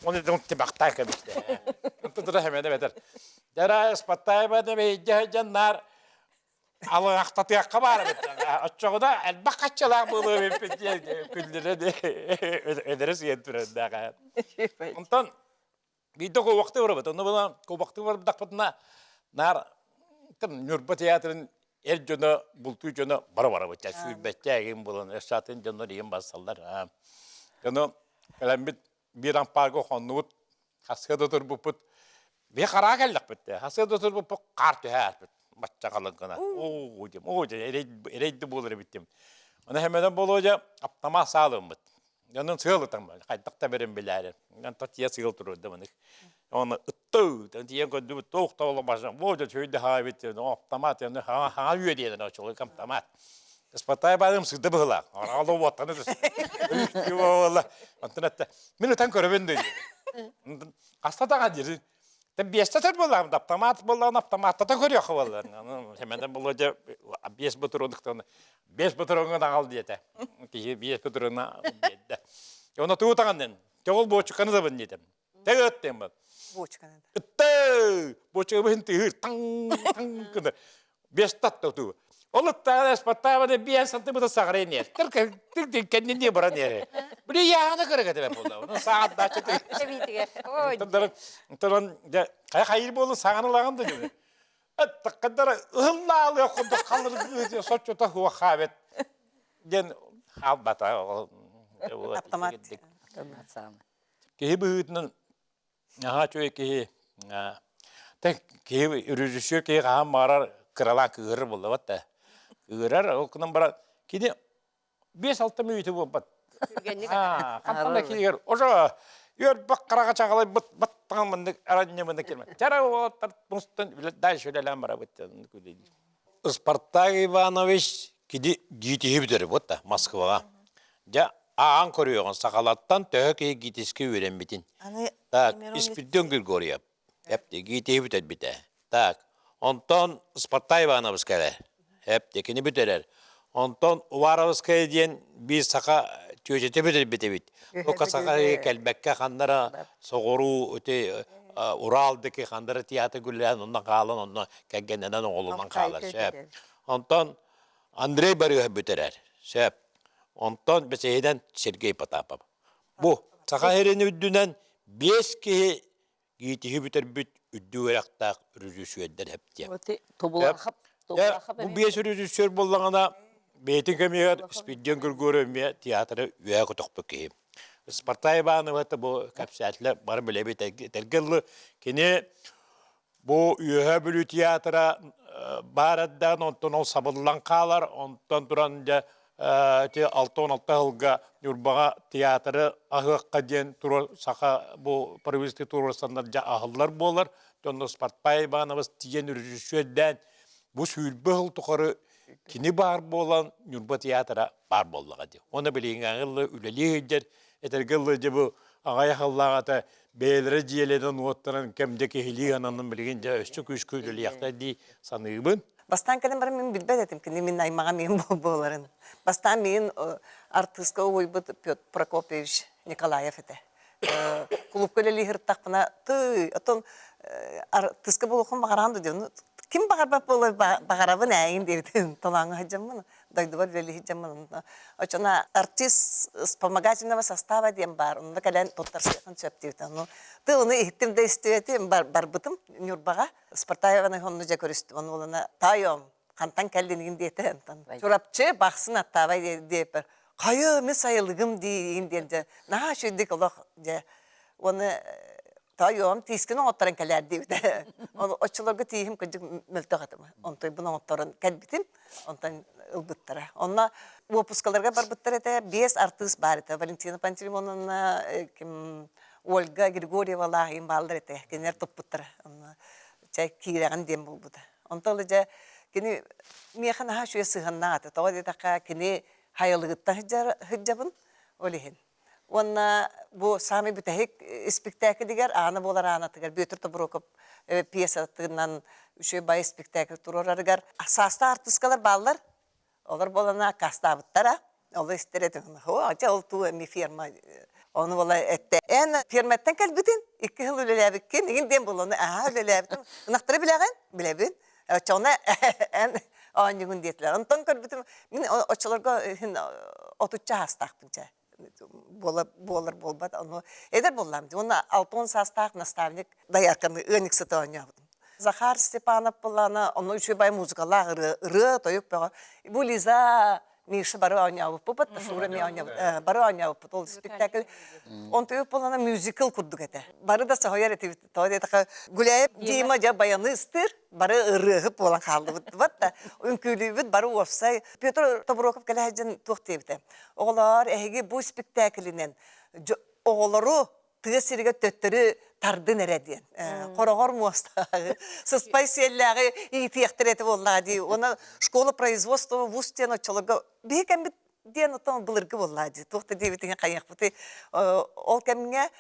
оны дьон тибахтай кэбисте. Онто тура хэмэнэ бэтэр. Дара спаттайба да бейдэ дьаннар Алыахтатыахха баар эбит. Оччоҕуна элбэх хаччалаах буолуо эбиппит диэн күллэрэ эдэрэ сиэн турардаах. Онтон биирдэ куобахтыы барабыт. Онно буолан куобахтыы барбатахпытына наар Ньурба театрын эр дьоно, бултуу дьоно бара барабыт. Сүүрбэччэ эгин буолан өссө атын дьоннор игин барсаллар. Дьону кэлэммит биир ампаарга хоннубут, хасыа да турбуппут. Биһи хараа кэллэхпит дээ. Хасыа да турбуппут хаар түһэ ааспыт. Бачча халыҥ гына. Оо диэм, оо диэн эрэй да буолар эбит диэм. Аны хэмэнэн буолуо дьэ аптамаа саалыммыт. Онон сыал ытам хайдах да бэрин билээри. Онтон тиийэ сыал турурда манык. Оны ыттыы, тиийэн көрдүбүт, туох да оломмашан, бу дьэ чөйдө хаайбыт, аптамаат, хаҥа үөдиэнэн очолой аптамаат. Спатай баарым сырда быһылаах. Араҕал уоттаны Онтон этте, мин ытан көрөбүн дии. Хаста даҕа диир. Тэ биэстэ төр буоллаҕым, автомат буоллаҕын автоматтата көрүөххэ буолла. Сэмэнэ буолуо дьэ биэс ботуруонуктан биэс ботуруоҥҥа аҕал диэтэ. Киһи биэс ботуруона биэрдэ. Онно тугу таҕаннын? Тоҕул буочуканы табын диэтим. Тэгэ ыттым бу. Буочуканы. Ытты! Буочукабын тыһыыр таҥ таҥ гына. Биэс татта туу. Ол ыттаҕа спаттаабаны биэс сантыбыта саҕарайын иэр. Тыр тыр кэннин баран иэр. Били яаны кырыга тебе буолла. Оны саҕат даачы Тэбиитигэр. Онтон дьэ хайа хайыр буолу саҕаны лаган да дьүбү. Аттаккадара ыһыллаалыа курдук халыр соччото хуахаабет диэн хаалбата. Автомат. Киһи быһыытынан Наһаа үчүгэй киһи. Киһи режиссер киһи хаһан баҕарар кыралаан кыыһырар буоллабат да. Кыыһырар, ол гынан баран кини 5-6 мүнүүтэ буолбат. Түргэнник Хантан да киһигэр ожо үөрбэх хараҕа чаҕылайбыт баттаҕын маннык аранньа кирмэ. Чара уолаттар мустан дальше үлэлээн барабыт Спартак Иванович кини ГИТИСи бүтэрбит да Москваҕа. Дьэ, аан көрүөҕүн сахалартан төһө киһи ГИТИСкэ үөрэммитин. Аны Так, Испирдион Григорьев. Эпти ГИТИһи бүтэрбитэ. Так, онтон Спартак Иванович кэлэр. Эп кини бүтэрэр. Онтон Уваровская диэн биир саха түөчэтэ бүтэрбит эбит. Тока саха кэлбэккэ ханнара соҕуруу ити Урал дики хандара театр гүллээн онно хаалан онно кэргэннэнэн оҕолонон хаалар сөп. Онтон Андрей Барыһа бүтэрэр сөп. Онтон бэсэһинэн Сергей Потапов. Бу Саха сирин үрдүнэн биэс киһи Иитиһи бүтэрбит үрдүк үөрэхтээх режиссердэр эптиэ. Бу биэс режиссер буоллаҕына бэйэтин кэмигэр Спирдион Григорьев эмиэ театры үөһэ көтөхпүт киһи. Спартак Иванова бу кэпсээтилэр бары билэбит этэргэ дылы кини бу Үөһээ Бүлүү театра баар эрдэҕинэ онтон ол сабыллан хаалар онтон туран дьэ ити 66 сылга Ньурбаҕа театры аһыахха диэн туруор саха бу правительство туруорсаннар дьэ аһыллар буолар. Дьонно Спартак Иванович тиийэн режиссердээн бу 20 сыл тухары кини баар буолан Ньурба театра баар буоллаҕа дии. Уонна билиҥҥээҥи ылла үлэлии сылдьар этэргэ ылла дьэ бу аҕай сыллааҕыта бэйэлэрэ дьиэлэнэн уоттанан кэм дьэ киһилии ананан билигин дьэ өссө күүскэ үлэлиэхтэр дии саныыбын. Бастаан кэлэн баран мин билбэт этим, кини мин аймаҕа миин буоларын. Бастаан миин артыыска угуйбут Петр Прокопьевич Николаев этэ. Кулуупка үлэлии сырыттахпына, тыый, оттон артыыска буолуоххун баҕараҕын да диэн, ким баҕарбат буолуой баҕарабын ээйин диэбитин толооҥҥо сылдьаммын, дойдубар үлэлии сылдьаммын. Оччоно артист вспомогательного состава диэн баар, онно кэлэн туттарсыаххын сөп диэбитэ. Ону ты ону иһиттим да истибэтим, барбытым Ньурбаҕа. Спартаеваны онно дьэ көрүстүм. Ону буолана таайом, хантан кэллинигин диэтэ онтон. Чурапчы бахсын аттаабай диэппэр. Хайа, мин сайылыгым диигин диэн дьэ наһаа үчүгдүк олох дьэ уонна таайом тиискин оҥотторон кэлээр диэбитэ. Оччолорго тииһим кырдьык мөлтөх этим. Онтойбун оҥотторон кэлбитим, онтон ылбыттара. Онно уоппускаларга барбыттар этэ, биэс артыыс баар этэ. Валентина Пантелеймоновна, ким Ольга Григорьевалаах иин бааллар этэ, кинилэр туппуттара. Онно чэ киирэҕин диэн буолбута. Онтон ыла дьэ кини миэхэ наһаа үчүгэй сыһыаннаах этэ. Тоҕо диэтэххэ кини хайалыгыттан сылдьабын ол иһин. Уонна бу саамай бүтэһик испиктээкилигэр Аана буолар Аанатыгар Бүөтүр Тобуруокап пьесатынан үчүгэй бай испиктээкил туруорарыгар саастаах артыыскалар бааллар. Олор буолана аккаастаабыттара. Ол истэр этим. О, дьэ ол туу эми ферма ону буола этте. Эн ферматтан кэлбитин, икки сыл үлэлээбиккин, игин диэн буолуону аһаа үлэлээбитим. Ынахтары билэҕин? Билэбин. Оччоҕуна эн оонньугун диэтилэр. Онтон көрбүтүм, мин оччолорго отучча саастаахпын чэ. Буолар буолбат. Ону эдэр буоллаам. Уонна 60 саастаах наставник доярканы ыанньыксыта оонньообутум. Захар Степанов буоллаҕына, онно үчүгэй музыкалаах ырыа, ырыа тойук бөҕө. Бу Лиза Миша бары оонньообуппут, Шура эмиэ оонньообут, бары оонньообуппут. Ол спектакль онтуйук буоллаҕына мюзикл курдук этэ. Бары да соһуйар этибит. Тоҕо диэтэххэ, Гуляев Дима дьэ баяны ыстыыр, бары ырыаһыт буолан хааллыбыт да үҥкүүлүүбүт бары уопсай. Петр Тобуроков кэлэ сылдьан туох диэбитэ. Оҕолоор, эһиги бу спектаклинэн оҕолору тыа сиригэр төттөрү тардын эрэ диэн. Хороҕор муостааҕы, сыспай сиэллээҕи иитиэхтэр этэ буоллаҕа дии. Уонна школа производства вуз диэн оччолорго биһи кэммит диэн оттон былыргы буоллаҕа дии. Туох да диэбитиҥ хайыахпытый. Ол кэмҥэ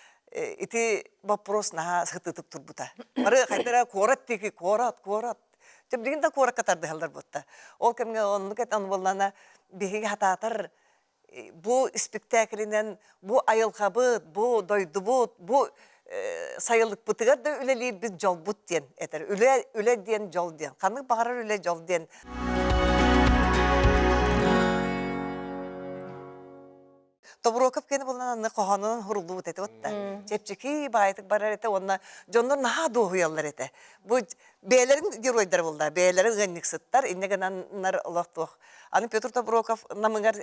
ити вопрос наһаа сытыытык турбута. Бары хайда эрэ куорат диэки куорат, куорат. Дьэ билигин да куоракка тардыһаллар буолта. Ол кэмҥэ оннук этэн буоллаҕына биһиги хатаатар бу испиктээкилинэн бу айылҕабыт, бу дойдубут, бу сайылыкпытыгар да үлэлиирбит дьолбут диэн этэр. Үлэ, үлэ диэн дьол диэн. Ханнык баҕарар үлэ дьол диэн. Тобуруокап киэнэ буолан аны хоһоонунан хуруллубут этэ отта. Чэпчэки баайытык барар этэ уонна дьоннор наһаа дуоһуйаллар этэ. Бу бэйэлэрин геройдара буолла, бэйэлэрин ыанньыксыттар, инньэ гынаннар олох туох Аны Петр Тобуроков Намыгар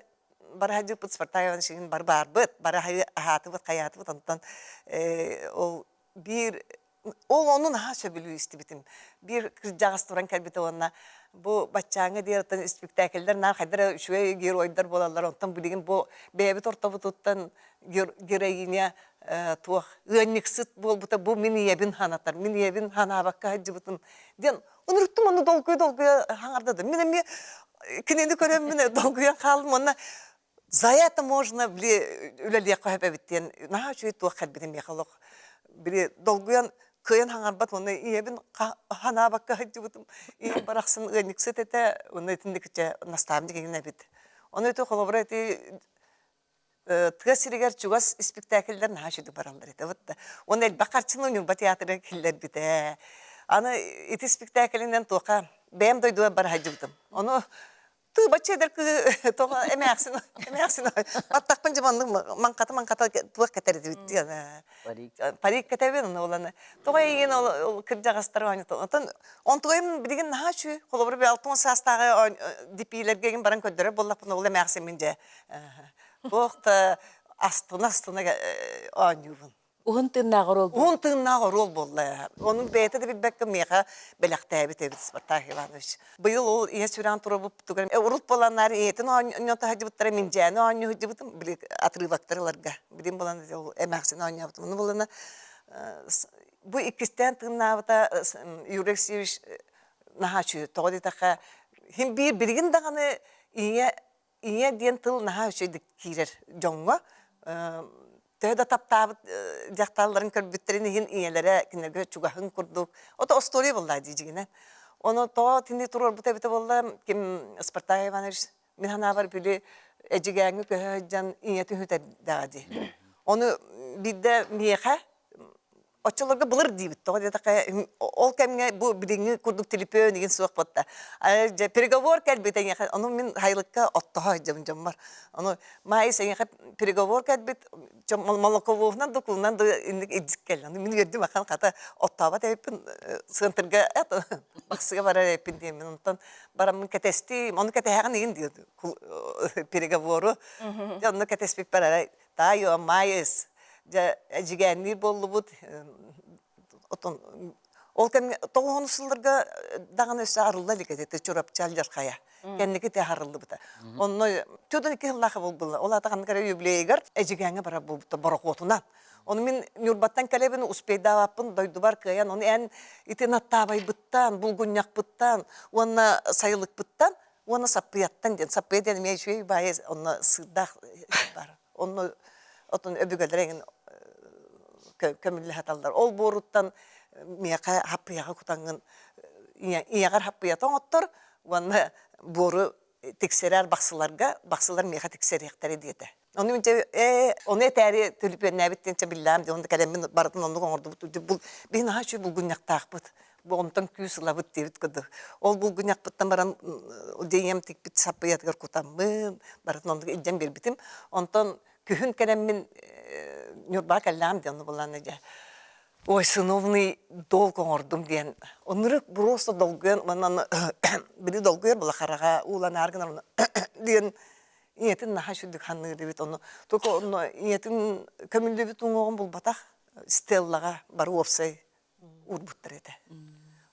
бара сылдьыппыт Спартак Иванович бар баарбыт, бары аһаатыбыт, хайаатыбыт, онтон ол биир ол ону наһаа сөбүлүү истибитим. Биир кырдьаҕас туран кэлбитэ уонна бу баччааҥҥа диэри испиктээкиллэр наар хайдах эрэ үчүгэй геройдар буолаллар, онтон билигин бу бэйэбит ортобутуттан героиня туох ыанньыксыт буолбута бу мин ийэбин санатар, мин ийэбин санаабакка сылдьыбытым диэн Ынырыктым ону долгуйа-долгуйа хаҥарда да. Мин эмиэ кинини көрөммүн долгуйан хааллым уонна за это можно били үлэлиэххэ сөп эбит диэн наһаа үчүгэй туох кэлбитин миэхэ олох били долгуйан. кыайан хаҥарбат уонна ийэбин ханаабакка сылдьыбытым. Ийэм барахсан ыанньыксыт этэ, уонна итинник чэ наставник игин эбит. Ону ити холобура ити тыа сиригэр чугас испиктээкиллэр наһаа үчүгэй бараллар этэ. Вот уонна элбэх харчыны Ньурба театрыгар киллэрбитэ. Аны ити испиктээкилинэн туоха бэйэм дойдубар бара сылдьыбытым. Ону тыыбачча эдэр кыыһы тоҕо эмээхсин эмээхсин баттахпын дьэ маннык маҥхата маҥхата туох кэтэр этибит диэн парик кэтэбин ону уланы тоҕо эйигин ол кырдьаҕастар оонньото онтон онтугайым билигин наһаа үчүгэй холобур би 60 саастааҕы дипиилэргэ игин баран көрдөрөр буоллахпына ол эмээхсиммин дьэ туох да астына астына оонньуубун Уһун тыыннаах оруол Уһун тыыннаах оруол буолла. Ону бэйэтэ да билбэккэ миэхэ бэлэхтээбит эбит Спартак Иванович. Быйыл ол ийэ сүрэҕин туруорбуппутугар урут буоланнар ийэтин оонньото сылдьыбыттара миндьээни оонньуу сылдьыбытым били отрывоктар ыларга. Билим булан ол эмээхсин оонньообутум. Ону булана бу иккистээн тыыннаабыта Юрий Алексеевич наһаа үчүгэй. Тоҕо диэтэххэ, хим биир билигин даҕаны ийэ Ийэ диэн тыл наһаа үчүгэйдик киирэр дьоҥҥо. Төһө да таптаабыт дьахталларын көрбүттэрин иһин ийэлэрэ кинилэргэ чугаһын курдук. Ото остуоруйа буолла дии дьигинэн. Ону тоҕо тини туруорбута эбитэ буолла, ким Спартак Иванович мин санаабар били Эдьигээҥҥэ көһө сылдьан ийэтин сүтэрдэҕэ дии. Ону биирдэ миэхэ Оччолорго былыр диибит, тоҕо диэтэххэ, ол кэмҥэ бу билиҥҥи курдук телепион игин суох буолта. Дьэ, переговор кэлбит эйиэхэ, ону мин сайылыкка оттоһо сылдьабын дьоммор. Ону Маайыс эйиэхэ переговор кэлбит, молоковоһунан да кулунан да инник илдьит кэллэ. Ону мин үөрдүм ахан хата оттообот эбиппин, центрга бахсыга барар эбиппин диэммин. Онтон бараммын кэтэстим, ону кэтэһэҕин игин диир переговору. Дьэ, онно кэтэспиппэр арай Таайо, Маайыс, дьэ эдьигээнниир буоллубут. Отон ол кэмҥэ тоҕуһун сылларга даҕаны өссө арылла илик этэ Чурапчы алдьархайа. Кэнники те арыллыбыта. Онно Федор икки сыллаах буолбула. Ол аата ханнык эрэ юбилейыгар Эдьигээҥҥэ барар буолбута борохуотунан. Ону мин Ньурбаттан кэлэбин, успейдаабаппын, дойдубар кыайан, ону эн ити Наттаабайбыттан, Булгунньахпыттан уонна Сайылыкпыттан уонна Саппыйаттан диэн. Саппыйа диэн эмиэ үчүгэй баайы онно сыырдаах бар. Онно отон өбүгэлэр эҥин көмүллэ саталлар. Ол буоруттан миэхэ хаппыйаҕа кутаҥҥын ийэҕэр хаппыйата оҥоттор уонна буору тиксэрэр бахсыларга бахсылар миэхэ тиксэриэхтэрэ диэтэ. Ону мин ээ ону этээри төлөпүөннээбит диэн чэ биллэҕим дии онно кэлэммин барытын оннук оҥордубут бул биһи наһаа үчүгэй булгунньахтаахпыт бу онтон күүс ылабыт диэбит курдук. Ол булгунньахпыттан баран ийэм тикпит саппыйатыгар кутаммын, барытын оннук илдьэн биэрбитим. Онтон күһүн кэлэммин Ньурбаҕа кэллэҕим диэн онно буллаана дьэ ой сыновный долг оҥордум диэн оннук просто долгуйан уонна били долгуйар була хараҕа ууланаар гынар диэн ийэтин наһаа үчүгдүк саныыр эбит ону только онно ийэтин көмүллүбүт уҥуоҕун булбатах стеллаҕа бары уопсай уурбуттар этэ.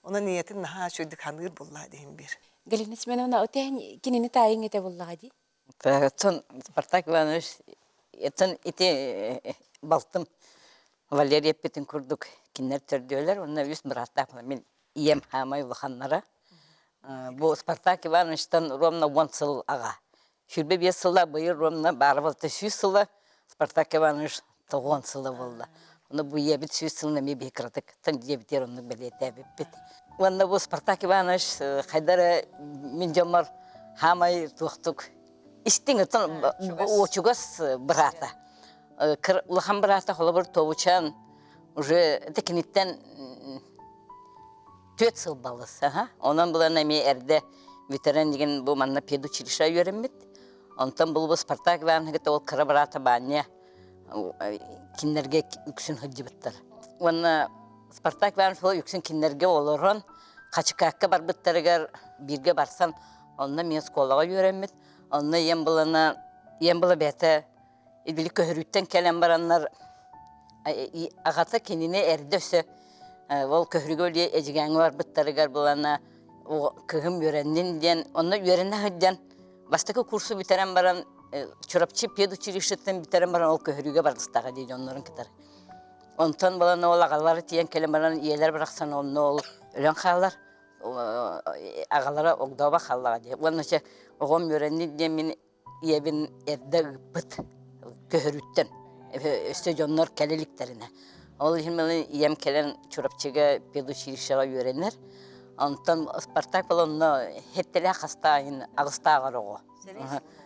Онон ийэтин наһаа үчүгдүк саныыр буоллаа диһин биир. Галина Семеновна, отеһин кинини таайыҥ этэ буоллаҕа дии? Оттон Спартак Иванович, оттон ити балтым Валерий эппитин курдук кинилэр төрдүөлэр уонна үс бырааттаах мин ийэм хаамай улаханнара. Бу Спартак Ивановичтан ровно уон сыл аҕа. 25 сыла быйыл ровно баара буолта 100 сыла Спартак Иванович тоҕуон сыла буолла. Ону бу ийэбит 100 сылын эмиэ биһи кыратык диэбитигэр оннук бэлиэтээбиппит. Уонна бу Спартак Иванович хайда эрэ мин дьоммор хаамай туохтук истиҥ оттон чугас быраата. Улахан быраата холобур Тобучан уже это киниттэн түөрт сыл балыс. Онон булан эмиэ эрдэ ветеран деген бу манна педучилище үөрэммит. Онтон бұл Спартак Иванович ол кыра быраата Баанньа кинилэргэ үксүн сылдьыбыттар. Уонна Спартак Иванович ол үксүн кинилэргэ олорон Хачыкаакка барбыттарыгар бииргэ барсан онно эмиэ оскуолаҕа үөрэммит. Онно ийэм булана ийэм була бэйэтэ Били көһөрүүттэн кэлэн бараннар аҕата кинини эрдэ өссө ол көһөрүүгэ үлэ Эдьигээҥҥэ барбыттарыгар булана кыһым үөрэннин диэн онно үөрэнэ сылдьан бастакы курсу бүтэрэн баран Чурапчы педучилищеттан бүтэрэн баран ол көһөрүүгэ барыстаҕа дии дьоннорун кытары. Онтон булан ол аҕалара тиийэн кэлэн баран ийэлэр барахсан онно ол өлөн хаалар. Аҕалара огдообо хааллаҕа дии. Уонна чэ оҕом үөрэннин диэн мин ийэбин эрдэ ыыппыт көһөрүүттэн өссө дьоннор кэлэ иликтэринэ. Ол иһин ийэм кэлэн Чурапчыга педучилищеҕа үөрэнэр. Онтон Спартак был онно хэттэлээх хастааһын аҕыстааҕар оҕо.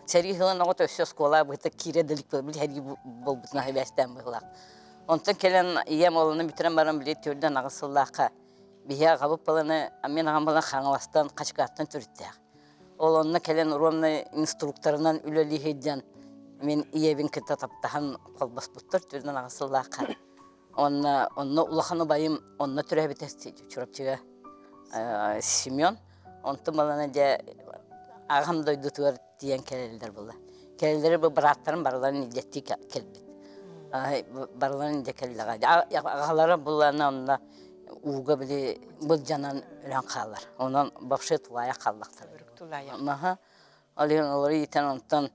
Сэрии сылын оҕото өссө оскуола быһыта киирэ да илик били сэрии буолбутун сибээстээн быһыылаах. Онтон кэлэн ийэм олону бүтэрэн баран били 48 сыллаахха биһи аҕабыт баланы мин аҕам балан Хаҥаластан Хачыкааттан төрүттээх. Ол онно кэлэн ровно инструкторынан үлэлии сылдьан мин ийэбин кытта таптаһан холбоспуттар 48 сыллаахха. Онно, онно улахан убайым онно төрөөбүтэ Чурапчыга Семен. Онтон балана дьэ аҕам дойдутугар тиийэн кэлэллэр буолла. Кэлэллэри бу бырааттарым барыларын илдьэттии кэлбит. Барыларын илдьэ кэллэҕэ. Аҕалара буллана онно ууга били былдьанан өлөн хаалар. Онон вообще тулаайах хааллахтар. Маха ол иһин олору иитэн онтон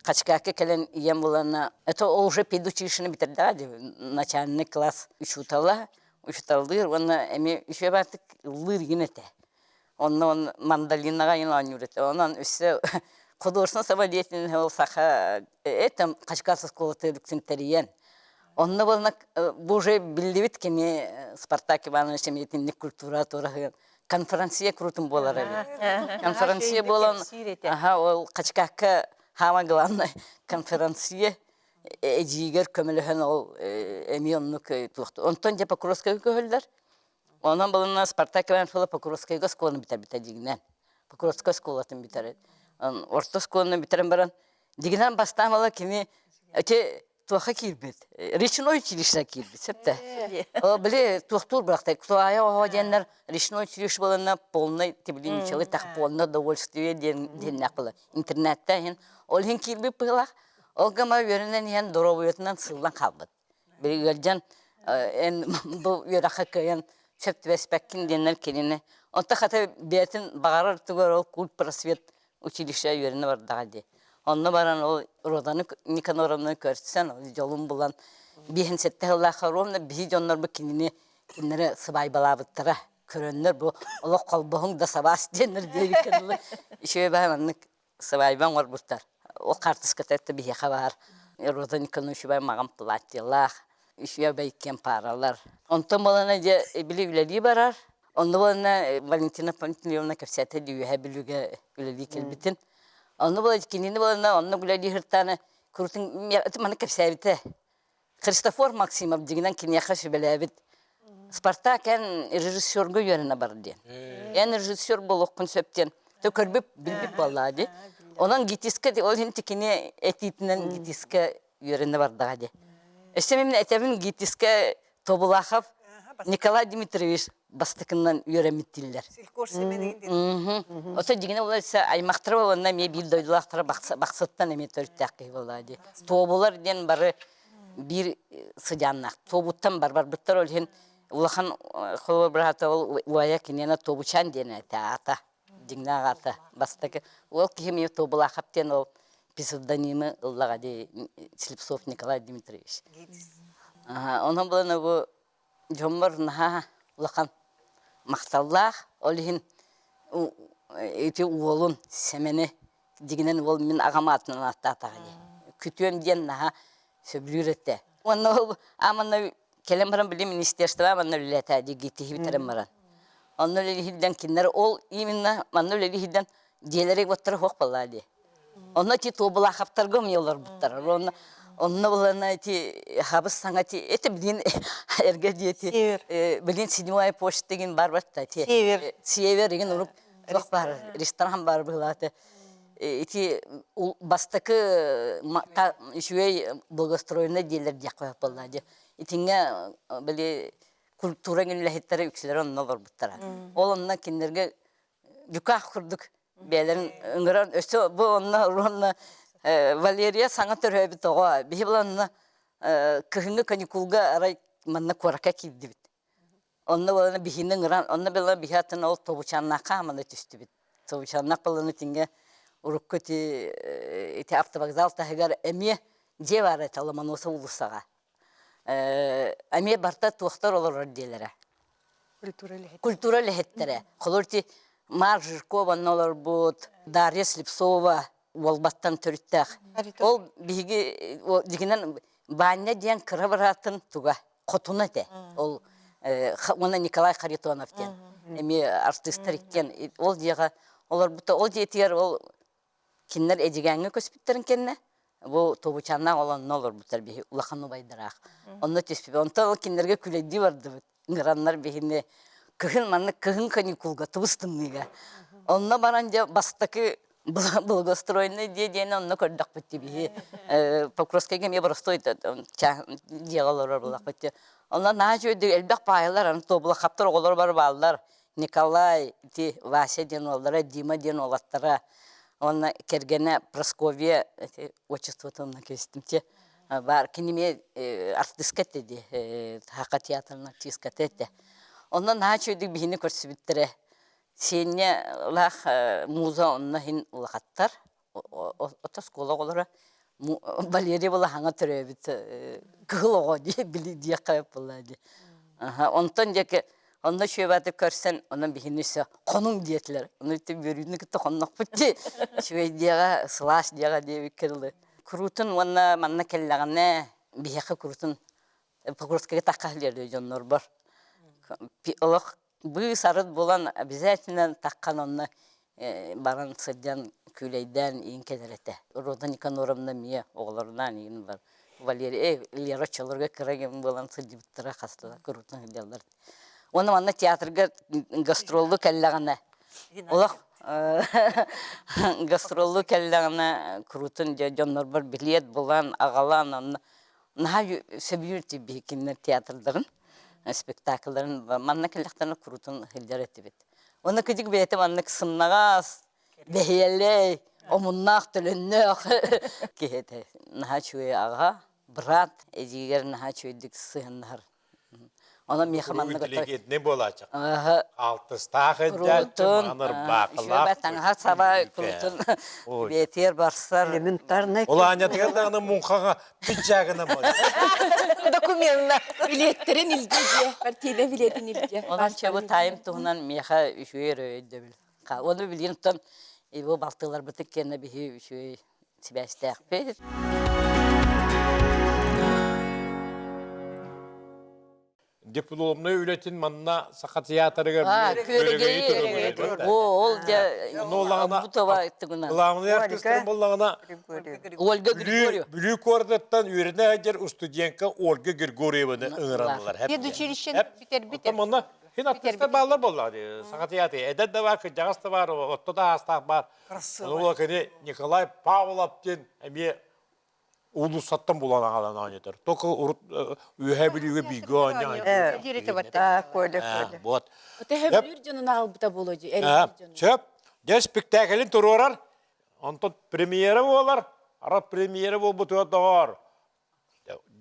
Хачкаакка кэлэн ийэм булана это уже педучилищены бүтэрдэҕэ дии начальный класс учуутала учууталлыыр уонна эмиэ үчүгэй баартык ыллыыр игин этэ. Онно он мандолинаҕа иҥин оонньуур этэ. Онон өссө художественный самодеятельность ол саха это Хачкаас оскуолатын үксүн тэрийэн онно буолна бу уже биллибит кини Спартак Иванович эмиэ итинник культура туораһыгар конференция крутым буолар эбит. Конференция буолан, аха, ол Хачкаакка самое главное конференция эдьиигэр көмөлөһөн ол эмиэ оннук туохту. Онтон дьэ Покровскайга көһөллөр. Онон булунна Спартак Иванович Покровскайга оскуоланы бүтэрбитэ дьигинэн. Покровскай оскуолатын бүтэрэр. Орто оскуоланы бүтэрэн баран, дьигинэн бастаан бала кини эти туохха киирбит? Речной училище киирбит, сөптө. Били туохтуур бырахтай, Кутуайа оһо диэннэр речной училище боланна полный тибилинчалы так полное довольствие диэн диэннээх была. Интернетте иһин ол иһин киирбит быһылаах. Ол гама үөрэнэн иһэн доруобуйатынан сыллан хаалбыт. Били ыалдьан эн бу үөрэххэ кыайан сөп түбэспэккин диэннэр кинини. Онто хата бэйэтин баҕарар тугар ол культ просвет училище үөрэнэ бардаҕа дии. Онно баран ол Роданы Никаноровнаны көрсөн, дьолун булан, биэһин сэттэ сыллаахха ровно биһи дьоннорбут кинини кинилэри сыбаайбалаабыттара. Көрөннөр бу олох холбоһуҥ да сабаас диэннэр диэбиккэ дылы үчүгэй баҕайы маннык сыбаайба оҥорбуттар. Ол хаартыската это биһиэхэ баар. Роза Николаевна маҕан платьелаах, үчүгэй бэйкэм пааралар. Онтон балана дьэ били үлэлии барар. Онно буолана Валентина Пантелеевна кэпсээтэ дии Үөһээ Бүлүүгэ үлэлии кэлбитин. Онно буола кинини буолана онно үлэлии сыртааны курутун маны кэпсээбитэ. Христофор Максимов дьиҥинэн киниэхэ сүбэлээбит. Спартак эн режиссерга үөрэнэ бар диэн. Эн режиссер буолуоххун сөп диэн. Ты көрбүт билбит буоллаа дии. Онон ГИТИСка ол иһин кини этиитинэн ГИТИСка үөрэнэ бардаҕа дии. Өссө мин этэбин ГИТИСка Тобулахов Николай Дмитриевич бастакынан үөрэммит дииллэр. Ото дьиҥинэ буолар аймахтара уонна эмиэ биир дойдулаахтара Бахсыттан эмиэ төрүттээх киһи буоллаа дии. Туобулар диэн бары биир сыдьааннаах. Туобуттан бар барбыттар ол иһин улахан холобур быраата ол убайа киниэнэ Туобучаан диэн этэ аата. Дьиҥнээх аата бастакы. Ол киһи эмиэ Туобулаахап диэн ол псевдонимы ыллаҕа дии Слепцов Николай Дмитриевич. Онон булан бу дьоммор наһаа улахан махталлаах. Ол иһин ити уолун Сэмэни дьиҥинэн уол мин аҕам аатынан ааттаатаҕа дии. Күтүөм диэн наһаа сөбүлүүр этэ. Уонна ол ааманна кэлэн баран били министерство манна үлэлээтэ дии гитиһи бүтэрэн баран. Онно үлэлиһирдэн кинилэр ол именно манна үлэлиһирдэн дьиэлэри уоттара суох буоллаа дии. Онно ити Туобулаахаптарга умньа олорбуттар. Онно онно булана ити хабыс саҥа ити это билин эргэ диэти билин седьмая почта деген бар батта ити Север. Север деген урук туох бар ресторан бар быһылааты ити бастакы үчүгэй благоустроенный диэлэр диэх буолла дии. Итинҥэ били культура үлэһиттэрэ үксүлэрэ онно олорбуттара. Ол онно кинилэргэ дьукаах курдук бэйэлэрин ыҥыран өссө бу онно уонна Валерия саҥа төрөөбүт оҕо биһи буланна кыһыҥҥы каникулга арай манна куоракка киирдибит. Онно буолана биһини ыҥыран, онно была биһи атын ол Тобучаннаахха аманы түстүбүт. Тобучаннаах баланы тиҥҥэ урукку ити ити автовокзал таһыгар эмиэ дьиэ баар этэ Ломоносов уулуссаҕа. Эмиэ барта туохтар олорор диэлэрэ. Культура үлэһиттэрэ. Культура үлэһиттэрэ. Холор ити Марк Жирков онно олорбут, Дарья Слепцова Уолбаттан төрүттээх. Ол биһиги дьигинэн Баанньа диэн кыра быраатын туга. хотуна этэ. Ол уонна Николай Харитонов диэн эмиэ артыыстар иккиэн ол дьиэҕэ олорбута. Ол дьиэтигэр ол кинилэр Эдьигээҥҥэ көспүттэрин кэннэ бу Тобучаннаах ол онно олорбуттар биһи улахан убайдараах. Онно түспүт. Онтон ол кинилэргэ күлэйдии бардыбыт. Ыҥыраннар биһини кыһын маннык кыһын каникулга тубус тымныыга. Онно баран дьэ бастакы благоустроенный дьиэ диэни онно көрдөхпүт дии биһи Покровскайга эмиэ боростуой дьиэҕэ олорор буоллахпыт дии. Онно наһаа үчүгэйдик элбэх паайалар аны Тобулахаптар оҕолоро бары бааллар. Николай, ити Вася диэн уоллара, Дима диэн уолаттара уонна кэргэнэ Прасковья ити отчествотун кэбистим те баар кини эмиэ артыыска этэ дии Саха театрын артыыската этэ. Онно наһаа үчүгэйдик биһини көрсүбүттэрэ. Сиэнньэлээх муза онно иһин улахаттар. Ото оскуола оҕолоро Валерий Балаһаҥа төрөөбүт кыһыл оҕо дии били диэххэ буолла дии. Онтон диэки онно үчүгэйбаатык көрсөн онон биһини өссө хонуҥ диэтилэр. Ону ити үөрүүнү кытта хоннохпут дии. Үчүгэй диэҕэ, сылаас диэҕэ диэбиккэ дылы. Куруутун уонна манна кэллэҕинэ биһиэхэ куруутун Покровскайга тахха дьоннорбор. Олох быыс-арыт булан обязательно таххан онно баран сылдьан күүлэйдээн иин кэлэр этэ. Рода Никаноровна эмиэ оҕолорунаан иин бар. Валерий, Лера оччолорго кыра кэм буолан сылдьыбыттара хаста куруутун сылдьаллар. Уонна манна театрга гастроллу кэллэҕинэ олох гастроллу кэллэҕинэ куруутун дьоннорбор билиэт булан аҕалан онно наһаа сөбүлүүр биһи кинилэр театрдарын спектакльларын манна кэллэхтэринэ куруутун сылдьар этибит. Уонна кыдьык бэйэтэ маннык сымнаҕас, бэһиэлэй, омуннаах, төлөннөөх киһи этэ. Наһаа үчүгэй аҕа, брат эдьиийигэр наһаа үчүгэйдик сыһыаннаһар. Онон миэхэ маннык интеллигентный буолааччы. Алтыстаах эддээччи, мааныр баакылаах. Таҥаһа саба курутун бэйэтигэр барсар. Элементарный. Ол аанньатыгар даҕаны муҥхаҕа пиджагынан Докуменна. Билиэттэрин илдьэ дьиэ, партийный билиэтин илдьэ. Онон чабы таайым туһунан миэхэ үчүгэй эрэ өйдөбүл. Оны билигин оттон его балтыларбытын кэннэ биһи үчүгэй сибээстээхпит. Дипломнай үлэтин манна Саха театрыгар Күөрэгэйи Ол дьэ Главный артистар буллаҕына Ольга Григорьева. Бүлүү куоратыттан үөрэнэ сылдьар студентка Ольга Григорьеваны ыҥыранылар. Педучилищены бүтэрбит. Манна хин артистар бааллар буоллаҕа Саха театры эдэр да бар, кырдьаҕас да бар, отто да аастаах бар. Ону кини Николай Павлов диэн эмиэ уулуссаттан булан аҕалан оонньотор. Только урут Үөһээ Бүлүүгэ бииргэ оонньоон. Коля, Коля. Вот. Төһөбүлүүр дьонун аҕалбыта буолуо дии, эрэллэр дьонун. Сөп. Дьэ спектаклин туруорар. Онтон премьера буолар. Ара премьера буолбутугар доҕоор.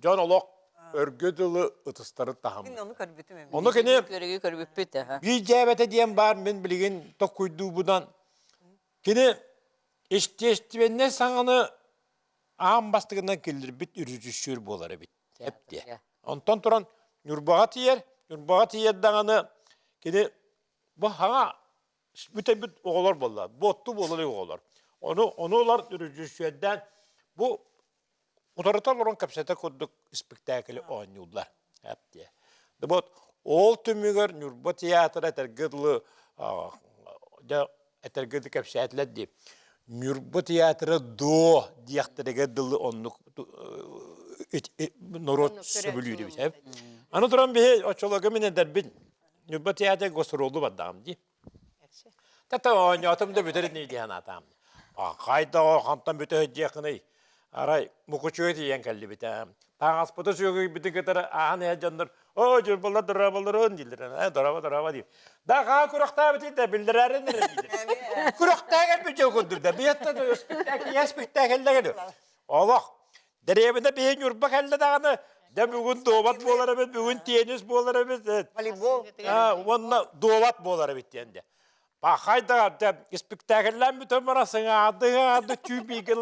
Дьон олох өргө дылы ытыстары таһым. Мин ону көрбүтүм эми. Ону кини Көрүгү көрбүппүт. биир дьээбэтэ диэн баар мин билигин токкуйдуубунан кини естественнэй саҥаны аан бастакынан киллэрбит режиссер буолар эбит. Эп Онтон туран Ньурбаҕа тиийэр, Ньурбаҕа тиийэр даҕаны кини бу хаҥа бүтэрбит оҕолор буолла, буотту буолар оҕолор. Ону ону ылар режиссердээн бу утарыта олорон кэпсэтэ курдук испиктээкили оонньууллар. Эп диэ. Вот ол түмүгэр Ньурба театра этэргэ дылы дьэ этэргэ дылы кэпсээтилэр дии. Ньурба театра до диэхтэригэр дылы оннук норуот сөбүлүүр эбит. Аны туран биһи оччолорго мин эдэрбин Ньурба театр гастролу бардаҕым дии. Тата оонньоотум да бүтэр ини диэн атаам. Хайда хантан бүтэ диэххиний? Арай мукучуга тиийэн кэллибит ээ. Таҥаспыты сүөгүйбүтүн кытары ааһан иһэр дьоннор «Оо, дьурбалар дорооболорун» дииллэр. «Ээ, дорообо, дорообо» диир. Да хаа күрэхтээбитин да биллэрээрин эрэ дииллэр. Күрэхтээгэр бүтүө курдук да. Биһиэттэ да спектакль, спектакльлэгэр. Олох Дэриэбинэ биһи Ньурба кэллэ даҕаны, дьэ бүгүн дуобат буолар эбит, бүгүн теннис буолар эбит, Волейбол. уонна дуобат буолар эбит диэн дьэ. Пахай да испиктээкиллээн бүтэн баран сыҥаады-сыҥаады түүн бииргэ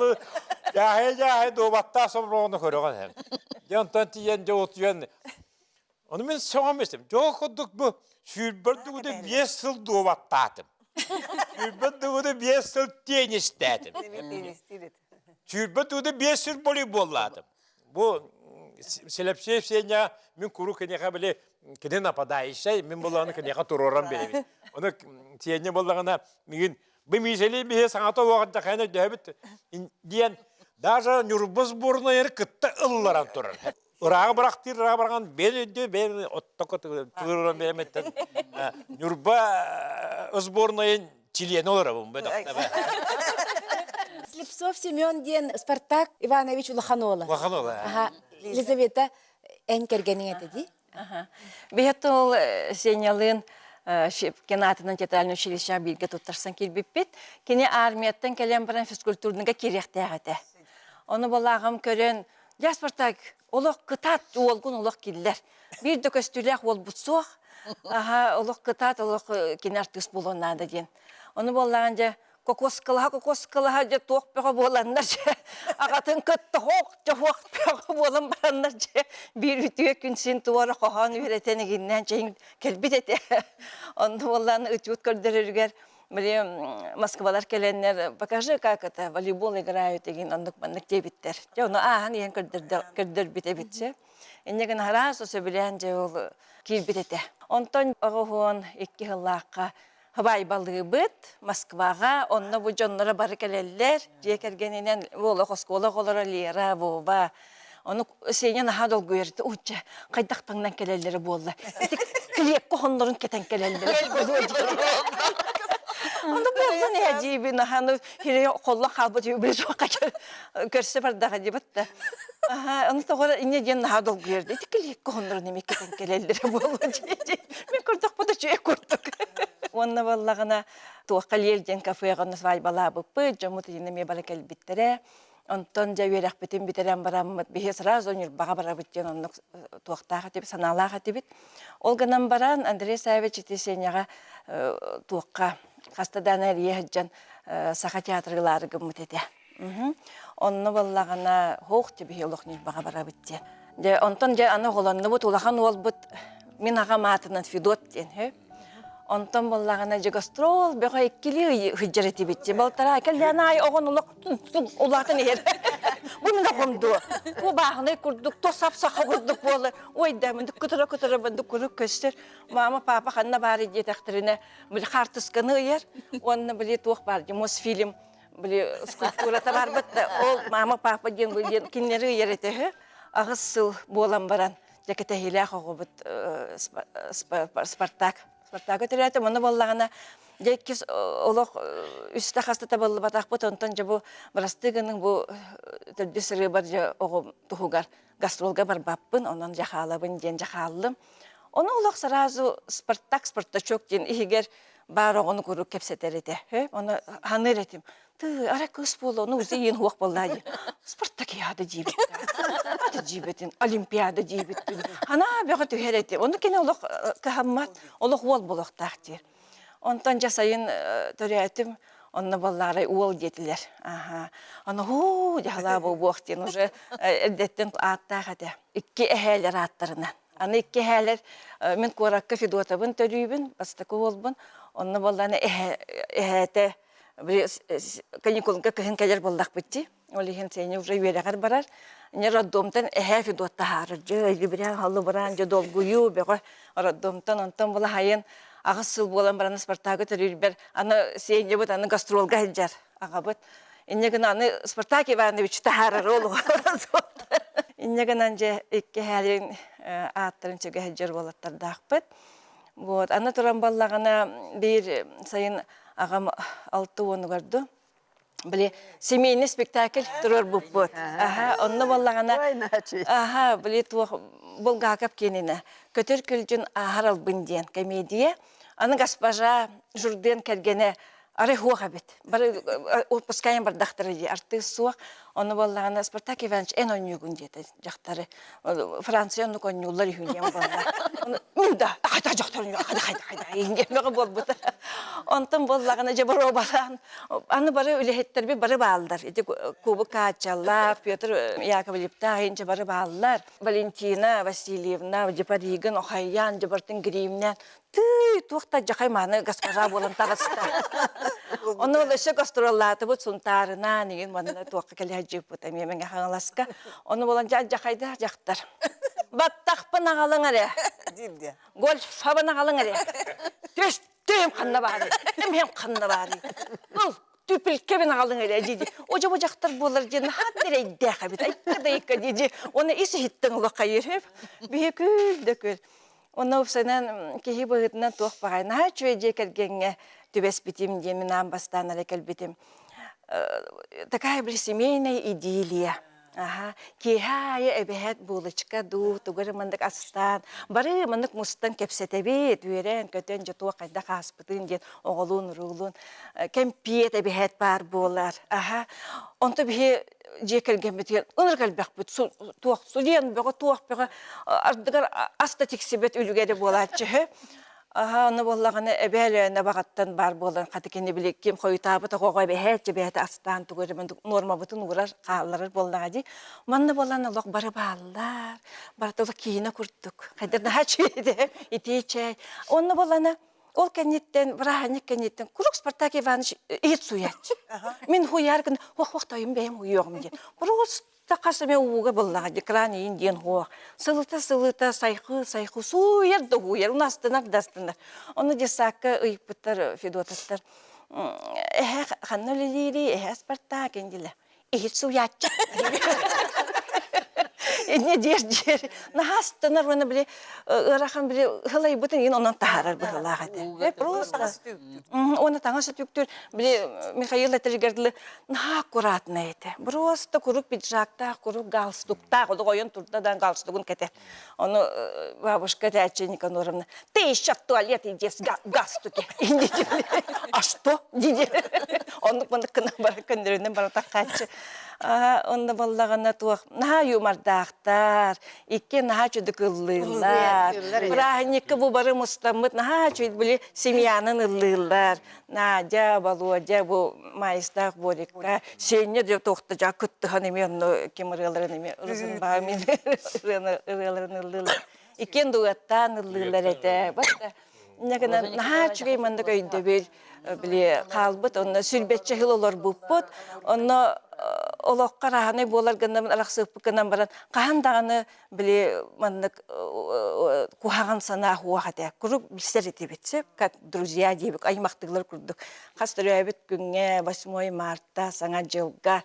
дьааһай-дьааһай дуобаттаах соброҕуну көрөҕүн. Дьэ онтон тиийэн дьэ утуйан Ону мин сөҕөм истим. Дьол курдук бу сүүрбэр дугуду биэс сыл дуобаттаатым. Сүүрбэр дугуду биэс сыл теннистээтим. Сүүрбэ дугуду биэс сыл волейболлаатым. Бу. Слепцов Сеня мин куруук киниэхэ били кини нападающай, мин буоллаҕына киниэхэ туруоран биэрэбин. Ону Сеня буоллаҕына мигин бу Миисэлии биһи саҥата уоҕар дьахайан өйдөһөбүт диэн даже Ньурба сборнайы кытта ылларан турар. Ырааҕы бырахтыыр ырааҕы быраҕан бэйэн өйдөө бэйэн оттоко тыыран бэйэмэттэн Ньурба сборнайын чилиэнэ олоробун Слепцов Семен диэн Спартак Иванович улахан уола. Улахан уола. Аха. Елизавета эн кэргэниҥ этэ дии? Биһиэт ол Сенялыын Щепкин аатынан театральный училищеҕа бииргэ туттарсан киирбиппит. Кини армияттан кэлэн баран физкультурныга киириэхтээх этэ. Ону балааҕым көрөн, дьэ Спартак, олох кытаат уолгун олох киллэр. Биир да көстүүлээх уолбут суох. Аха, олох кытаат, олох кини артыыс буолуон наада диэн. Ону буоллаҕын дьэ кокоскалаһа кокоскалаһа дьэ туох бөҕө буоланнар дьэ аҕатын кытта хоох дьэ хуох бөҕө буолан бараннар дьэ биир үтүө күн син туора хоһоон үөрэтэн игиннээн чэйин кэлбит этэ онно буоллаан ытют көрдөрөрүгэр били Москвалар кэлэннэр покажи как это волейбол играют игин оннук маннык диэбиттэр дьэ ону ааһан иһэн көрдөрбүт эбит дьэ инньэ гына араас сөбүлээн дьэ ол киирбит этэ онтон оҕуһуон икки сыллаахха Хабайбалыыбыт Москваҕа, онно бу дьонноро бары кэлэллэр, дьиэ кэргэнинэн олох оскуола оҕолоро Лера, Вова. Ону Сеня наһаа долгуйар, учча хайдах таҥнан кэлэллэрэ буолла. Ити клиэккэ хоннорун кэтэн кэлэллэрэ. Ону буоллун ээ диибин, аһаны хире холлон хаалбыт үбүлэ суохха көрсө бардаҕа диэбит да. Аха, ону тоҕо инньэ диэн наһаа долгуйар. Ити клиэккэ хоннорун эмиэ кэтэн кэлэллэрэ буолуо дии. Мин көрдөхпүнэ үчүгэй курдук. Уонна буоллаҕына туохха Лиэл диэн кафеҕа онно свадьбалаабыппыт, дьоммут итиннэ эмиэ бары кэлбиттэрэ. Онтон дьэ үөрэхпитин бүтэрэн бараммыт, биһи сразу Ньурбаҕа барабыт диэн оннук туохтаах этибит, санаалаах этибит. Ол гынан баран Андрей Саввич ити Сеняҕа туохха хаста даҕаны эрийэ сылдьан Саха театрыгар ылаары гыммыт этэ. Онно буоллаҕына һуох биһи олох Ньурбаҕа барабыт диэн. Дьэ онтон дьэ аны оҕолоннубут улахан уолбут мин аҕам аатынан Федот диэн үһү. Онтон буоллаҕына дьэ гастрол бөҕө иккилии сылдьар этибит. Балтараа кэллээн аайы оҕон олох улаатан иһэр. Бу мин оҕом дуо? Бу бааһынай курдук, то сап-саха курдук буолар. Ой да, мындык кытыра-кытыра мындык куруук көстөр. Мама, папа ханна баар диэтэхтэринэ, били хаартысканы ыйар. Уонна били туох баар дии, Мосфильм били скульптурата барбыт да ол мама папа диэн бу диэн кинилэри ыйар этэ үһү аҕыс сыл буолан баран дьэ кэтэһиилээх оҕобут Спартак Спартакы төрөөтүм ону буоллаҕына дьэ иккис олох үстэ хаста табыллыбатахпыт онтон дьэ бу бырастыы гыныҥ бу төрдүс сырыыбар дьэ оҕом туһугар гастролга барбаппын онон дьэ хаалабын диэн дьэ хааллым ону олох сразу Спартак Спартачок диэн иһигэр баар оҕону куруук кэпсэтэр этэ. Ону ханыыр этим. Ты, ара кыыс буолла, ону узи иин хуох буолла дии. Спартакиада диибит. Ата диибитин, Олимпиада диибит. Ханаа бөҕө түһэр этим. Ону кини олох кыһаммат, олох уол буолуохтаах диир. Онтон дьэ сайын төрөөтүм, онно буоллаарай уол диэтилэр. Аха. Аны хуу дьаһалаа буолуох диэн уже эрдэттэн ааттаах этэ. Икки эһээлэр ааттарынан. Аны икки эһээлэр мин куоракка Федотабын төрүүбүн, бастакы уолбун. Онно буоллаҕына эһээтэ каникулга кыһын кэлэр буоллахпыт дии. Ол иһин Сеня уже үөрэҕэр барар. Иньэ роддомтан эһээ Федот таһаарар. Дьэ, илибирээн, халлыбыраан, дьэ долгуйуу бөҕө роддомтан. Онтон була хайын аҕыс сыл буолан баран Спартагы төрүүрбэр аны Сенябыт аны гастролга сылдьар аҕабыт. Инньэ гынан аны Спартак Иванович таһаарар ол Инньэ гынан дьэ икки эһээлэрин ааттарын чөгө сылдьар уолаттардаахпыт. Вот аны туран буоллаҕына биир сайын аҕам алта уонугар дуу били семейный спектакль туруорбуппут. Аха, онно буоллаҕына аха, били туох Булгаков киэнинэ Көтөр көлдьүн ааһар албын диэн комедия. Аны госпожа Журден кэргэнэ арай суох эбит. Бары отпускайын бардахтара дии, артыыс суох. Ону буоллаҕына Спартак Иванович эн оонньуугун диэтэ дьахтары. Франция оннук оонньууллар үһү диэн буолла. Мин да хайда дьахтар хайда хайда хайда диэн буолбута. Онтон буоллаҕына дьэ боруобалаан аны бары үлэһиттэрбит бары бааллар. Ити Кубок Каачаллаах, Петр Яковлевтаах инчэ бары бааллар. Валентина Васильевна, Дьапаригын, Охайян, Дьабартын Гримнэн тыый туох да дьахай мааны госпожа буолан таҕыста. Ону ол өссө гастроллаатыбыт Сунтаарынаан игин манна туохха кэлэ сылдьыппыт эмиэ Мэҥэ Хаҥаласка. Ону буолан дьахайдаах дьахтар. Баттахпын аҕалыҥ эрэ. Гольфабын аҕалыҥ эрэ. Түстүм ханна баарый? Эмиэм ханна баарый? Ыл, түпүлкэбин аҕалыҥ эрэ дии дии. О дьэ бу дьахтар буолар диэн наһаа эрэйдээх эбит. Айка да айка дии дии. Уонна ис иһиттэн олох хайыыр. Биһи күл да күл. Онно уопсайынан киһи быһыытынан туох баҕай наһаа үчүгэй дьиэ кэргэҥҥэ түбэспитим диэн мин аан бастаан эрэ кэлбитим. Такая были семейная идиллия. Аха, киэһэ аайы эбэһээт булочка дуу, тугу эрэ маннык астаан, бары маннык мустан кэпсэтэбит, үөрэн-көтөн дьэ туох хайдах ааспытын диэн оҕолуун-уруулуун кэмпиэт эбэһээт баар буолар. Аха, онто биһи дьиэ кэргэммитигэр ынырык элбэхпит туох судьуйан бөҕө туох бөҕө ардыгар ас да тиксибэт үлүгэри буолааччы үһү аһа ону буоллаҕына эбээ Өлөөнө баҕаттан баар буолан хата кини били ким хойутаабыт оҕоҕо эбэһээт дьэбээтэ астаан тугу эрэ нуормабытын уурар хаалларар буоллаҕа дии манна буолан олох бары бааллар барыта олох киинэ курдук хайдах наһаа үчүгэй итии чэй онно буоллана Ол кэнниттэн, бырааһынньык кэнниттэн куруук Спартак Иванович иһит сууйааччы. Мин хуйаар гын, ох-ох тойум бэйэм уйуоҕум диэн. Просто хас эмэ ууга буллаҕа дии, кран иин диэн хуох. Сылыта-сылыта сайхыы-сайхыы сууйар да ууйар, уну астынар да астынар. Ону детсадка ыйыппыттар Федотовтар эһэ ханна үлэлиирий, эһэ Спартак диилэр. иһит сууйааччы инньэ диэр диэр наһаа астынар уонна били ыарахан били ылайбытын иин онон таһаарар быһыылаах этэ просто уонна таҥас өтүктүүр били Михаил этэригэр дылы наһаа аккуратнай этэ просто куруук пиджактаах куруук галстуктаах олох ойон турда да галстугун кэтэ Ону бабушка этээччи Никаноровна, ты еще в туалет иди с галстуке. А что? Диди. Оннук маннык гынан баран көннөрүнэн баратаххааччы. Онно баллаҕына туох наһаа юмордаахтар, икки наһаа чудук ыллыыллар. Бырааһынньыкка бу бары мустаммыт наһаа үчүгэй били семьянан ыллыыллар. Надя, Володя бу Маайыстаах Борикка, Сеня дьэ туохта дьа кыттыһан эмиэ онно ким ырыаларын эмиэ Розенбаум ырыаларын ыллыылар. Иккиэн дугаттаан ыллыылар этэ. Бата инньэ гынан наһаа үчүгэй маннык өйдөбүл били хаалбыт. Онно сүүрбэччэ сыл олорбуппут. Онно олоххо араһанай буолар гынан арахсыппыт гынан баран хаһан даҕаны били маннык куһаҕан санаа суох этэ. Куруук билсэр этибит, сөп, как друзья диэбик, аймахтыылар курдук. Хас төрөөбүт күҥҥэ, 8 марта, Саҥа дьылга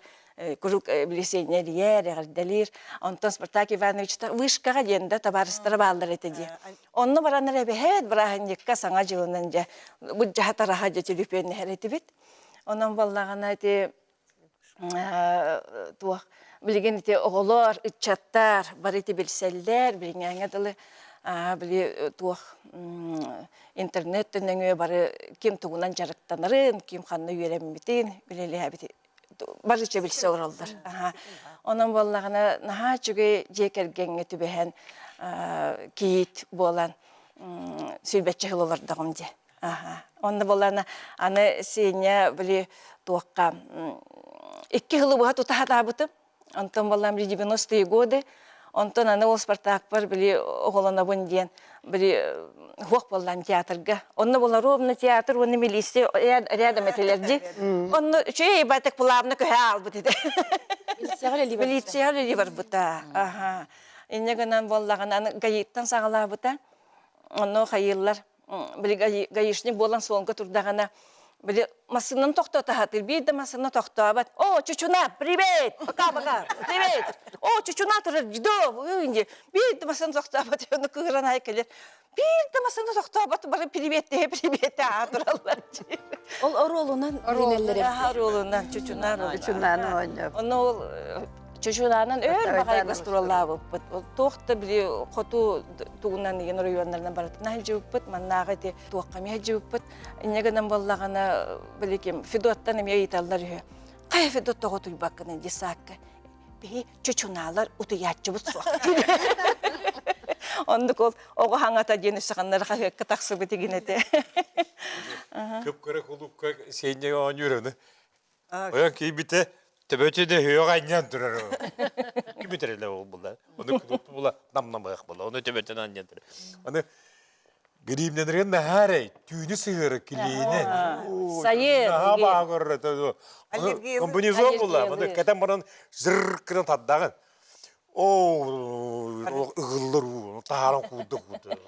куруук билисиэнньэрийэр, эҕэрдэлиир. Онтон Спартак Иванович вышкаҕа диэн да табаарыстара бааллар этэ дии. Онно бараннар эбэһээт бырааһынньыкка Саҥа дьылынан дьэ быдьаһа тараһа дьэ түлүпүөннэһэр этибит. Онон буоллаҕына ити туох билигин ити оҕолор, ыччаттар бары ити билсэллэр, билиҥҥээҥҥэ дылы били туох интернет нөҥүө бары ким тугунан дьарыктанарын, ким ханна үөрэммитин, үлэлээбитин бары билсэ олороллор. Онон буоллаҕына наһаа үчүгэй дьиэ кэргэҥҥэ түбэһэн кийиит буолан сүүрбэччэ сыл олордоҕум дии. Онно буоллаҕына аны Сеня били туохха икки сылы быһа тута сатаабытым. Онтон буоллаҕына били 90-е годы. Онтон аны ол Спартакпар били оҕолонобун диэн били хуох буоллаан театрга. Онно буолла ровно театр уонна милиция рядом этилэр дии. Онно үчүгэй батык плавно көһө аалбыт этэ. Милицияҕа үлэлии барбыта. Аха. Инньэ гынан буоллаҕына аны ГАИ-ттан саҕалаабыта. Онно хайыыллар били гаишник буолан суолга турдаҕына били массыынаны тохтото сатыыр биир да массыына тохтообот о чучуна привет пока пока привет о чучуна турар до биир да массыына тохтообот ону кыыран аай кэлэр биир да массыына тохтообот бары приветтэһэ приветте аа тураллар ол оруолунан билинэллэр оруолунан чучуна чучунаны оонньоп ону ол Чучунаанан өр баҕайы гастроллаабыппыт. Туох да били хоту тугунан деген оройуоннарынан барытын сылдьыбыппыт. Маннааҕы ити туохха эмиэ сылдьыбыппыт. Инньэ гынан буоллаҕына били ким Федоттан эмиэ ыйыталлар үһү. Хайа Федот тоҕо утуйбаккыный десакка? Биһи чучунаалар утуйааччыбыт суох. Оннук ол оҕо хаҥата диэн өссө ханнары хаһыакка тахсыбыт игин этэ. Кып-кыра кулуупка сиэнньэ оонньуур аны Ойон киирбитэ төбөтүн өһүөҕэ анньан турар. Ким эрэ ол була. Ону кулуп була нам-намыах була. Ону төбөтүн анньан турар. Аны Гримненерген наһаарай, түүнү сыһыары килиини. Сайын. Наһаа баа көрөр. Комбинезон була. Маны кэтэн баран зыр гынан тардагын. Оо, ыгыллар уу, таһааран куурда куурда.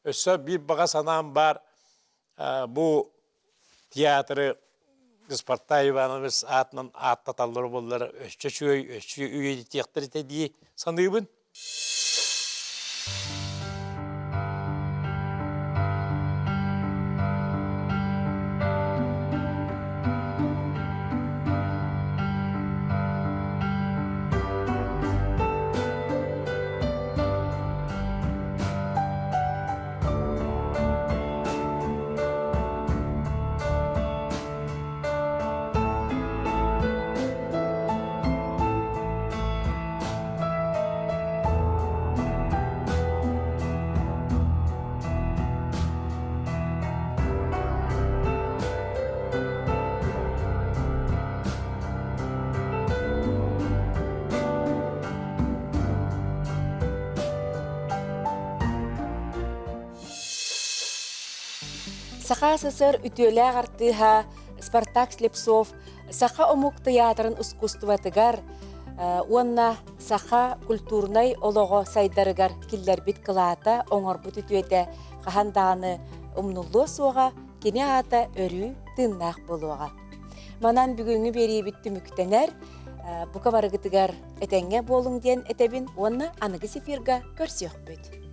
Өссө биир баҕа санаам баар. Бу театры Спартак Иванович аатынан ааттаталлар буоллар өссө үчүгэй, өссө үйэтитиэхтэр этэ дии саныыбын. Саха СССР үтүөлээх артыыһа Спартак Слепцов саха омук тыйаатырын ускуустубатыгар уонна саха культурнай олоҕо сайдарыгар киллэрбит кылаата, оҥорбут үтүөтэ хаһан даҕаны умнуллуо суоҕа, кини аата өрүү тыыннаах буолуоҕа. Манан бүгүҥҥү биэриибит түмүктэнэр. Бука барыгытыгар этэҥҥэ буолуҥ диэн этэбин уонна аныгы эфирга көрсүөхпүт.